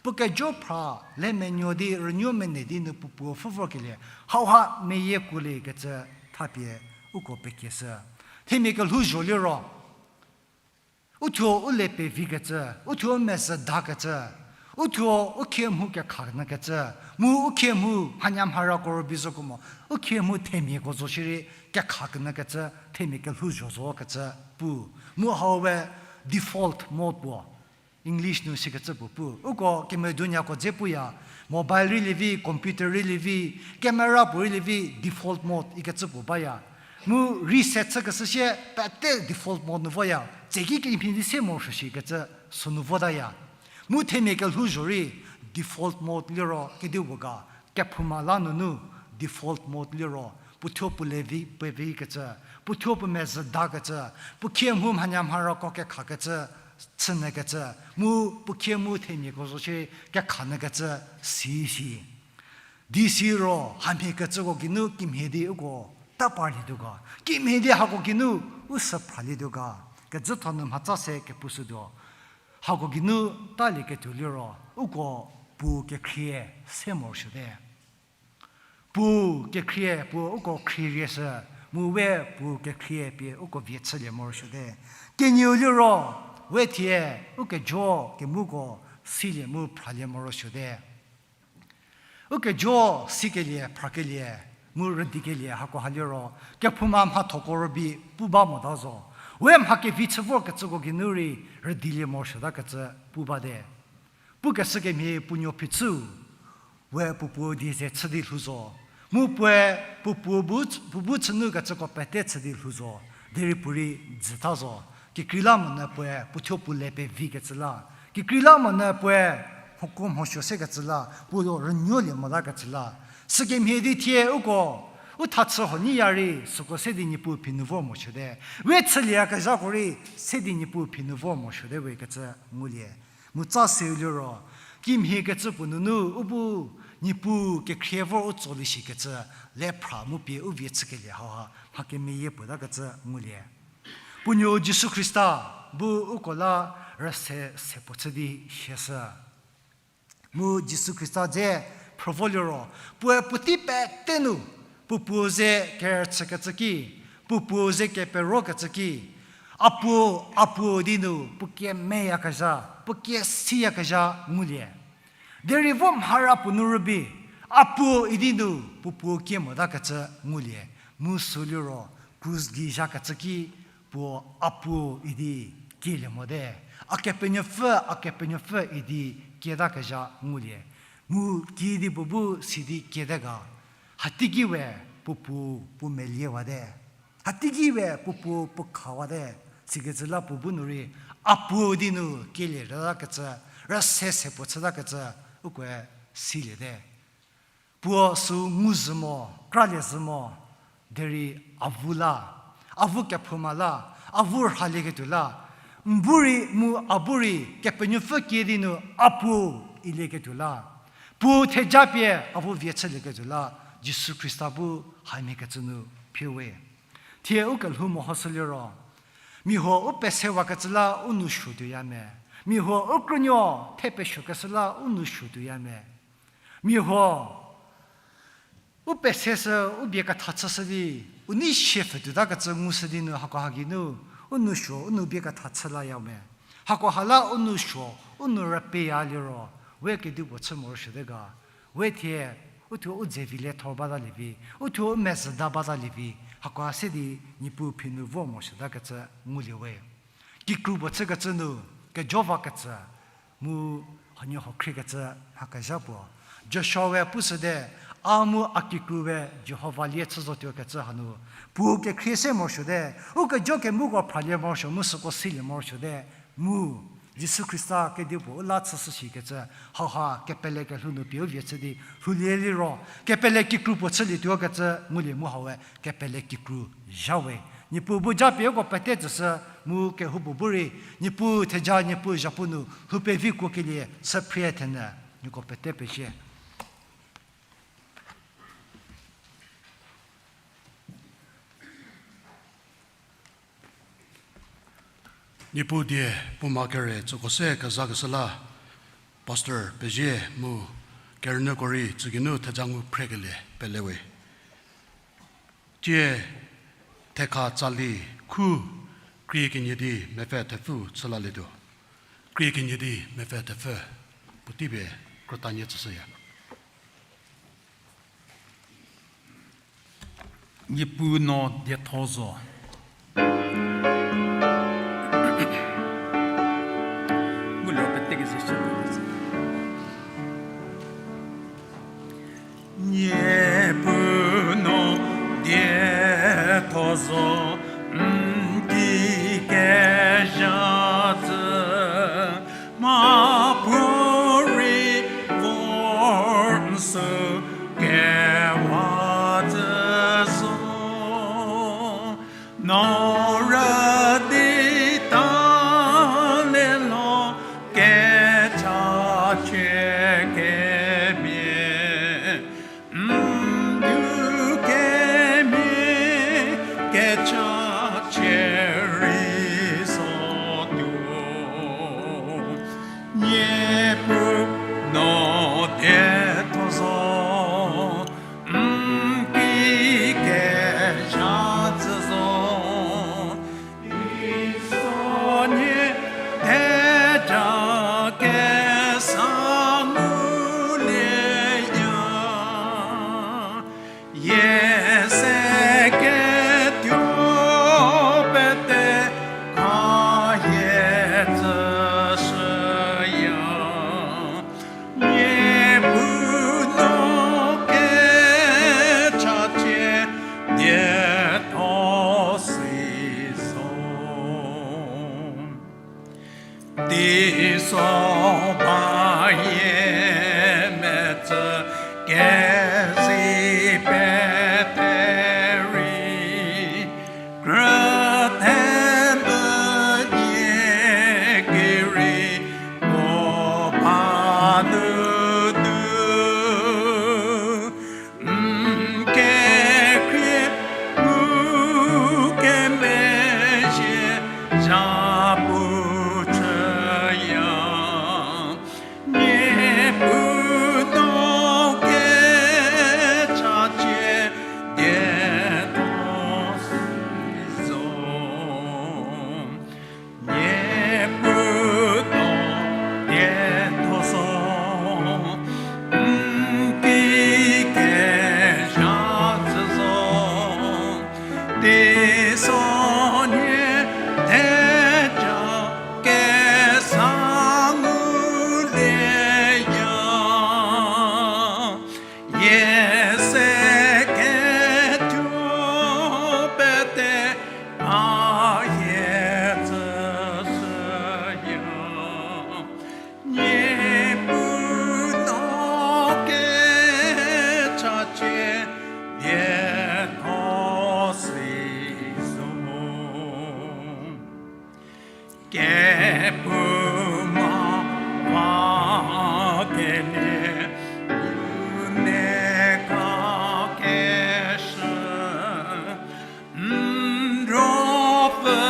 puo kejo phra le menuo di rünuo mene di nu puo puo pfhü vorkelie, hauha meyie kuolie kecü thapie uko pekieshü. Themia kelhouzho liro, uthuo u le pevikecü, uthuo u mezhü dakecü, uthuo u khie mhu kekha nyükecü, mu u khie mhu mhanyamharako rübei zoko mo, u khie mhu themiako zo shierei kekha kenyükecü, themia kelhouzho zokecü pu. Mu hau we default mode puo, English nu sikecü puo pu. Uko kemedunyako dze puya, mobile rei lievi, computer rei lievi, camera puo rei lievi, default mode ikecü puo baya. Mu reset chükeshü sie pete default mode nu voya, tseki kemhie di se morosuo shikecü sünu votaya. Mu themia kelhouzho rei default mode liro kedipuo ga, kephouma la nunu default mode liro puothuo puo le vi pevikecü, puothuo puo mezhü dakecü, puo khie mhu mhanyamharako kekhakecü, chünyükecü, mu puo khie mu themiako zo shie kekha nyükecü, si si. Di siro hamhiekecüko geinu kimhie di uko ta parlietuo ga, kimhie di hako geinu u sü phralietuo ga, kejütho nu mhatsa se kepushütuo. Hako geinu talieketuo liro uko puo kekhrie se morosuote. Puo kekhrie puo uko khrie rieshü, mu we puo kekhrie pie uko vie chülie morosuote. Kenieu liro, we thie ukejo kemuko silie mu phralie morosuote. Ukejo sikelie, phrakelie, mu rüdikelie hako ha liro, kephouma mhathoko rübei pu ba mota zo. We mha kevi chü vorkecüko geinu rei rüdilie morosuotakecü pu bate. Pukeshü kemhie puo nuo phichü, we puo puo die ze chü di lhou zo. Mu puoe puo puo bu, puo bu chünukecüko pete chü di lhou zo. Derei puorei dzüta zo. Kekreilamonyü puoe puo thuo puo le pevikecü la, kekreilamonyü puoe mhoko mhosuo sekecü la, puo rünuolie motakecü la. Sükemhie di thie uko, u thachü huo nyiya rei süko se di Niepuu phi nu vor morosuote. We chülieyakezhako rei se di Niepuu phi nu vor morosuote we kecü ngulie. Mu tsa seu liro, kimhiekecü puo nunu u bu Niepuu kekhrie vor u tsolie shikecü, le phra mu pie u vie chükelie hauha mha kemeyie puotakecü ngulie. Puo nuo Jisu Khrista bu uko la rüse se puo chü di siashü. Mu Jisu Khrista dze phrü vo liro, puoe puotei pete nu, puo puo ze kerüchükecü ki, puo puo ze keperokecü ki, a puo, a puo idi nu puo kemeyakezha, puo kesiyakezha ngulie. Derei vo mhara puo nu rübei, a puo idi nu puo puo kie motakecü ngulie. Mu sü liro, krus gei zhakecü ki, puo a puo idi kielie mote. A kepenuopfü, a kepenuopfü idi kietakecü ngulie. Mu kiüdi puo bu sidi kiete ga. Hateiki we puo puo puo meliewate. Hateiki we puo puo puo khawate. Sikecü la puo bu nu rei, a puo idi nu kielie rütakecü, rüse se puo chütakecü, ukoe siliete. Puo sü ngu zhü mo, kralie zhü mo, derei avu la, avu kephouma la, avu rhalieketuo la, n bu rei mu a bu rei kepenuopfü kiüdi nu a puo ilieketuo la, puo theja pie avu vie chülieketuo la, Jisu Khrista bu hamhiekecü nu phie we. Thie u kelhou mehoshü liro, mia huo u pesewakecü la u nou suotuoya me. Mia huo u krünuo the pesuokeshü la u nou suotuoya me. Mia huo u peseshü, u bie ketha chüshü di, u nei sie pfhütuotakecü ngushü di nu hakoha geinu, u nou suo, u nou bie ketha chü laya me. Hakoha la u nou suo, u nou rüpeiya liro, we kedipuo chü morosuote ga. We thie, uthuo u dze vi le thor batalie vi, uthuo u mezhüda batalie vi, hakoha se di Niepuu phi nu vor morosuotakecü ngulie we. Kikru puo chükecü nu, kejovakecü, mu huoniehuo khriekecü mha kezha puo. Joshua we pushüte, a mu a kikru we Jihova lie chü zotuokecü hanu, puo kekhrie se morosuote, u kejo kemuko phralie morosuo, mu süko silie morosuote, mu Jisu Khrista kedipuo u la chüshü shikecü, hauha kepele kelhou nu pie u vie chü di lhoulie liro, kepele kikru puo chülietuokecü ngulie mu hawe kepele kikru zha we. Niepuu bu japie uko pete tsüshü mu kehoupuo bu rei, Niepuu theja, Niepuu zhapu nu lhou pevi kuokelie chü phrie thenyü, nieko pete pezie. Niepuu die puo ma kere tsüko se kezakeshü la, Pastor pezie mu kerünyüko rei tsü geinu theja ngu phrekelie pele we. Tie thekha tsali khu krie kenie di mepfü thepfü chülalietuo. Krie kenie di mepfü thepfü puotei pie krütanie tsüshüya. Niepuu no dietho zo. Niepuu no dietho zo, n ki kezha tsü, mha puo rei vor n sü kewa tsü zo. No rü di ta le lo, kechachie kemhie, n du kemhie, kechachie rei zotuo. Niepuu no dietho zo. Soba yie metsü kezi pete rei, krüthe mvünyie ki rei puo ba nu du. N kekhrie u kemezhie zhapu chüya. Niepuu no kechacie dietho si zo. Niepuu no dietho zo, n ki kezha tsü zo, teisonhie theja kesa ngulieya. Yie se kethuo pete a hie tsüshüya. Niepuu no kechacie dietho si zo. Kephouma va kelie, u ne kakeshü, n ruopfü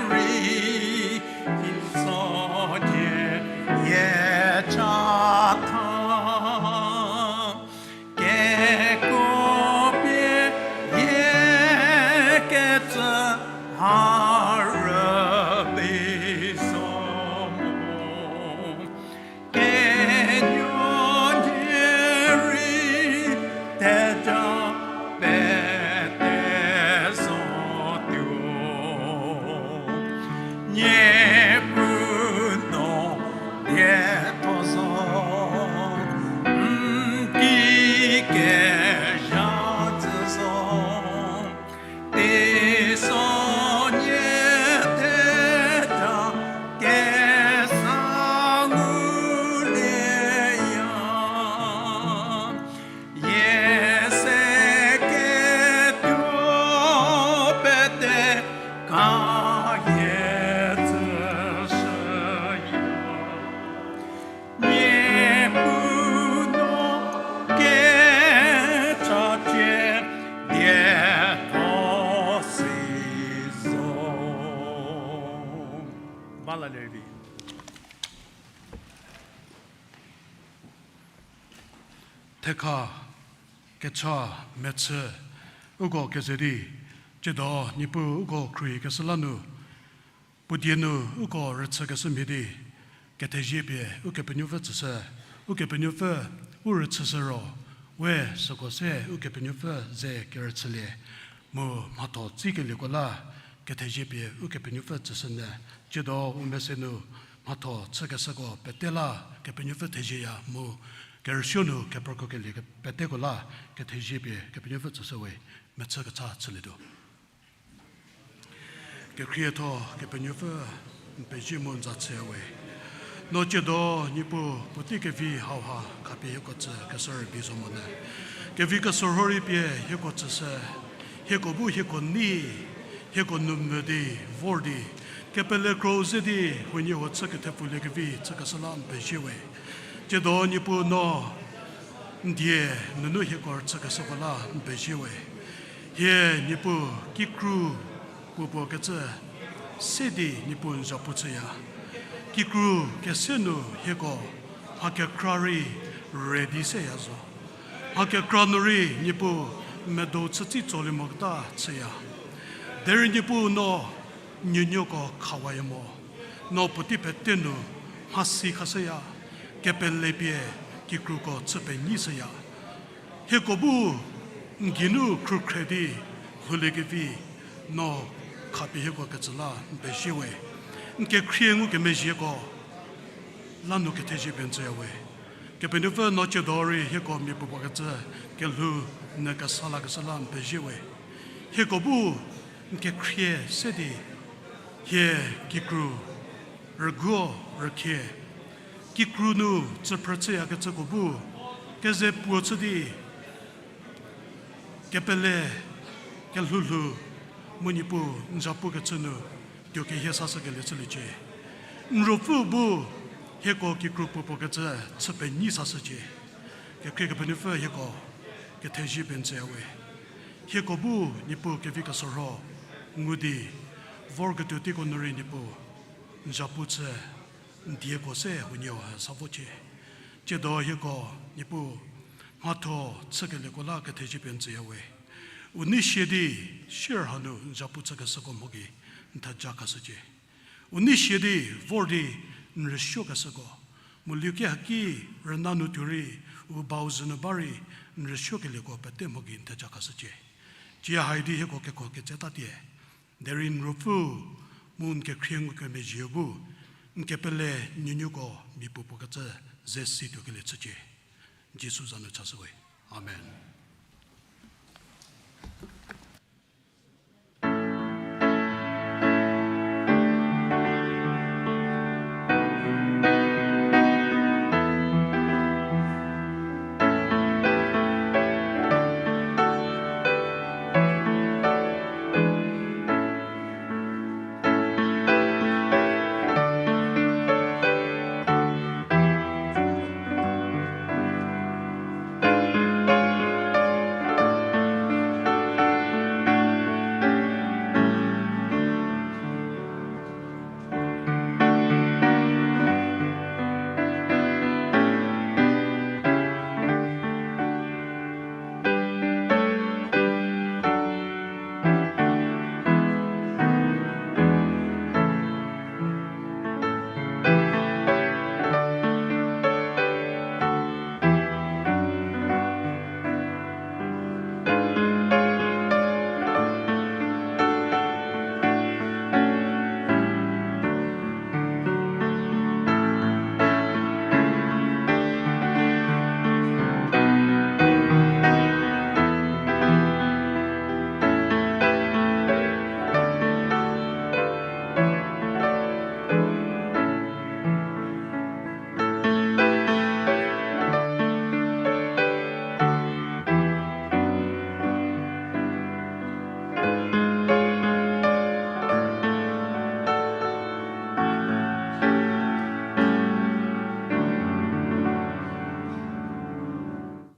rei, teisonhie yie chatha. Kekuo pie yie kecü ha rübei zo mo. Kenuo nhie rei theja pete zotuo. Niepuu no dietho zo, n ki kezha tsü zo. Teisonhie theja kesa ngulieya. Yie se kethuo pete ka hie tsüshüya. Niepuu no kechacie dietho si zo. Ba la lerei vi. Thekha, kecha, mechü, uko keze di, tsiedo Niepuu uko khruohikeshü la nu, puo die nu uko rüchükeshü mhie di, kethezie pie Ukepenuopfü tsüshü, Ukepenuopfü u rüchüshü ro, we süko se Ukepenuopfü ze kerüchülie, mu mhatho tsikelieko la, kethezie pie Ukepenuopfü tsüshünyü, tsiedo u mese nu mhatho chükeshüko pete la Kepenuopfü thezieya mu kerüsuo nu kepekrokelie peteko la kethezie pie Kepenuopfü tsüshü we, mechü kecha chülietuo. Kekhrietho Kepenuopfü, n pezie mu n za chüya we. No tsiedo Niepuu puotei kevi hauha khapie hieko tsükeshü rübei zo monyü. Kevi kesorho rei pie hieko tsüshü, hieko bu hieko nei, hieko nu mvü di, vor di, kepele kro ze di, huoniehuo chü kethepfuliekevi chükeshü la n pezie we. Tsiedo Niepuu no n die nunu hieko rüchükeshüko la n pezie we. Hie Niepuu kikru puopuo kecü se di Niepuu n zapu chüya. Kikru kese nu hieko mha kekra rei ready seya zo. Mha kekra nu rei Niepuu medo chütsi tsolie moketa chüya. Derei Niepuu no nuonuoko khawaya mo. No puotei pete nu mhasi khashüya, kepele pie kikruko chü penyishüya. Hieko bu n geinu khrükhre di lhouliekevi no khapie hieko ketsü la n pezie we. N kekhrie ngukemezhieko la nu kethezie pie n tsüya we. Kepenuopfü no tsiedo rei hieko mia puopuo kecü kelhou nyü kesa lakeshü la n pezie we. Hieko bu n kekhrie se di hie kikru rüguo rükhie Kikru nu tsüphrü chüyakecüko bu keze puo chü di, kepele, kelhoulhou, mu Niepuu n zapukecü nu tuo kehie sashükelie chüliecie. N ruopfü bu hieko kikru puo puo kecü chü penyi sashücie. Kekhrie Kepenuopfü hieko kethezie pie n tsüya we. Hieko bu Niepuu kevi kesorho ngu di, vorketuo teiko nu rei Niepuu n zapu chü n dieko se huoniehuo sa vocie. Tsiedo hieko Niepuu mhatho chükelieko la kethezie pie n tsüya we. U nei sie di sier hanu n zapu chükeshüko mho gei n theja khashücie. U nei sie di vor di n rüsuokeshüko, mu luke haki rüna nu tuo rei, u bau zhü nu ba rei n rüsuokelieko pete mho gei n theja khashücie. Cie hai di hieko keko ketsetatie. Derei n ruopfü mu n kekhrie ngukemezhieu bu n kepele nuonuoko mia puopuo kecü ze si tuokelie chücie. Jisu za nu chashü we. Amen.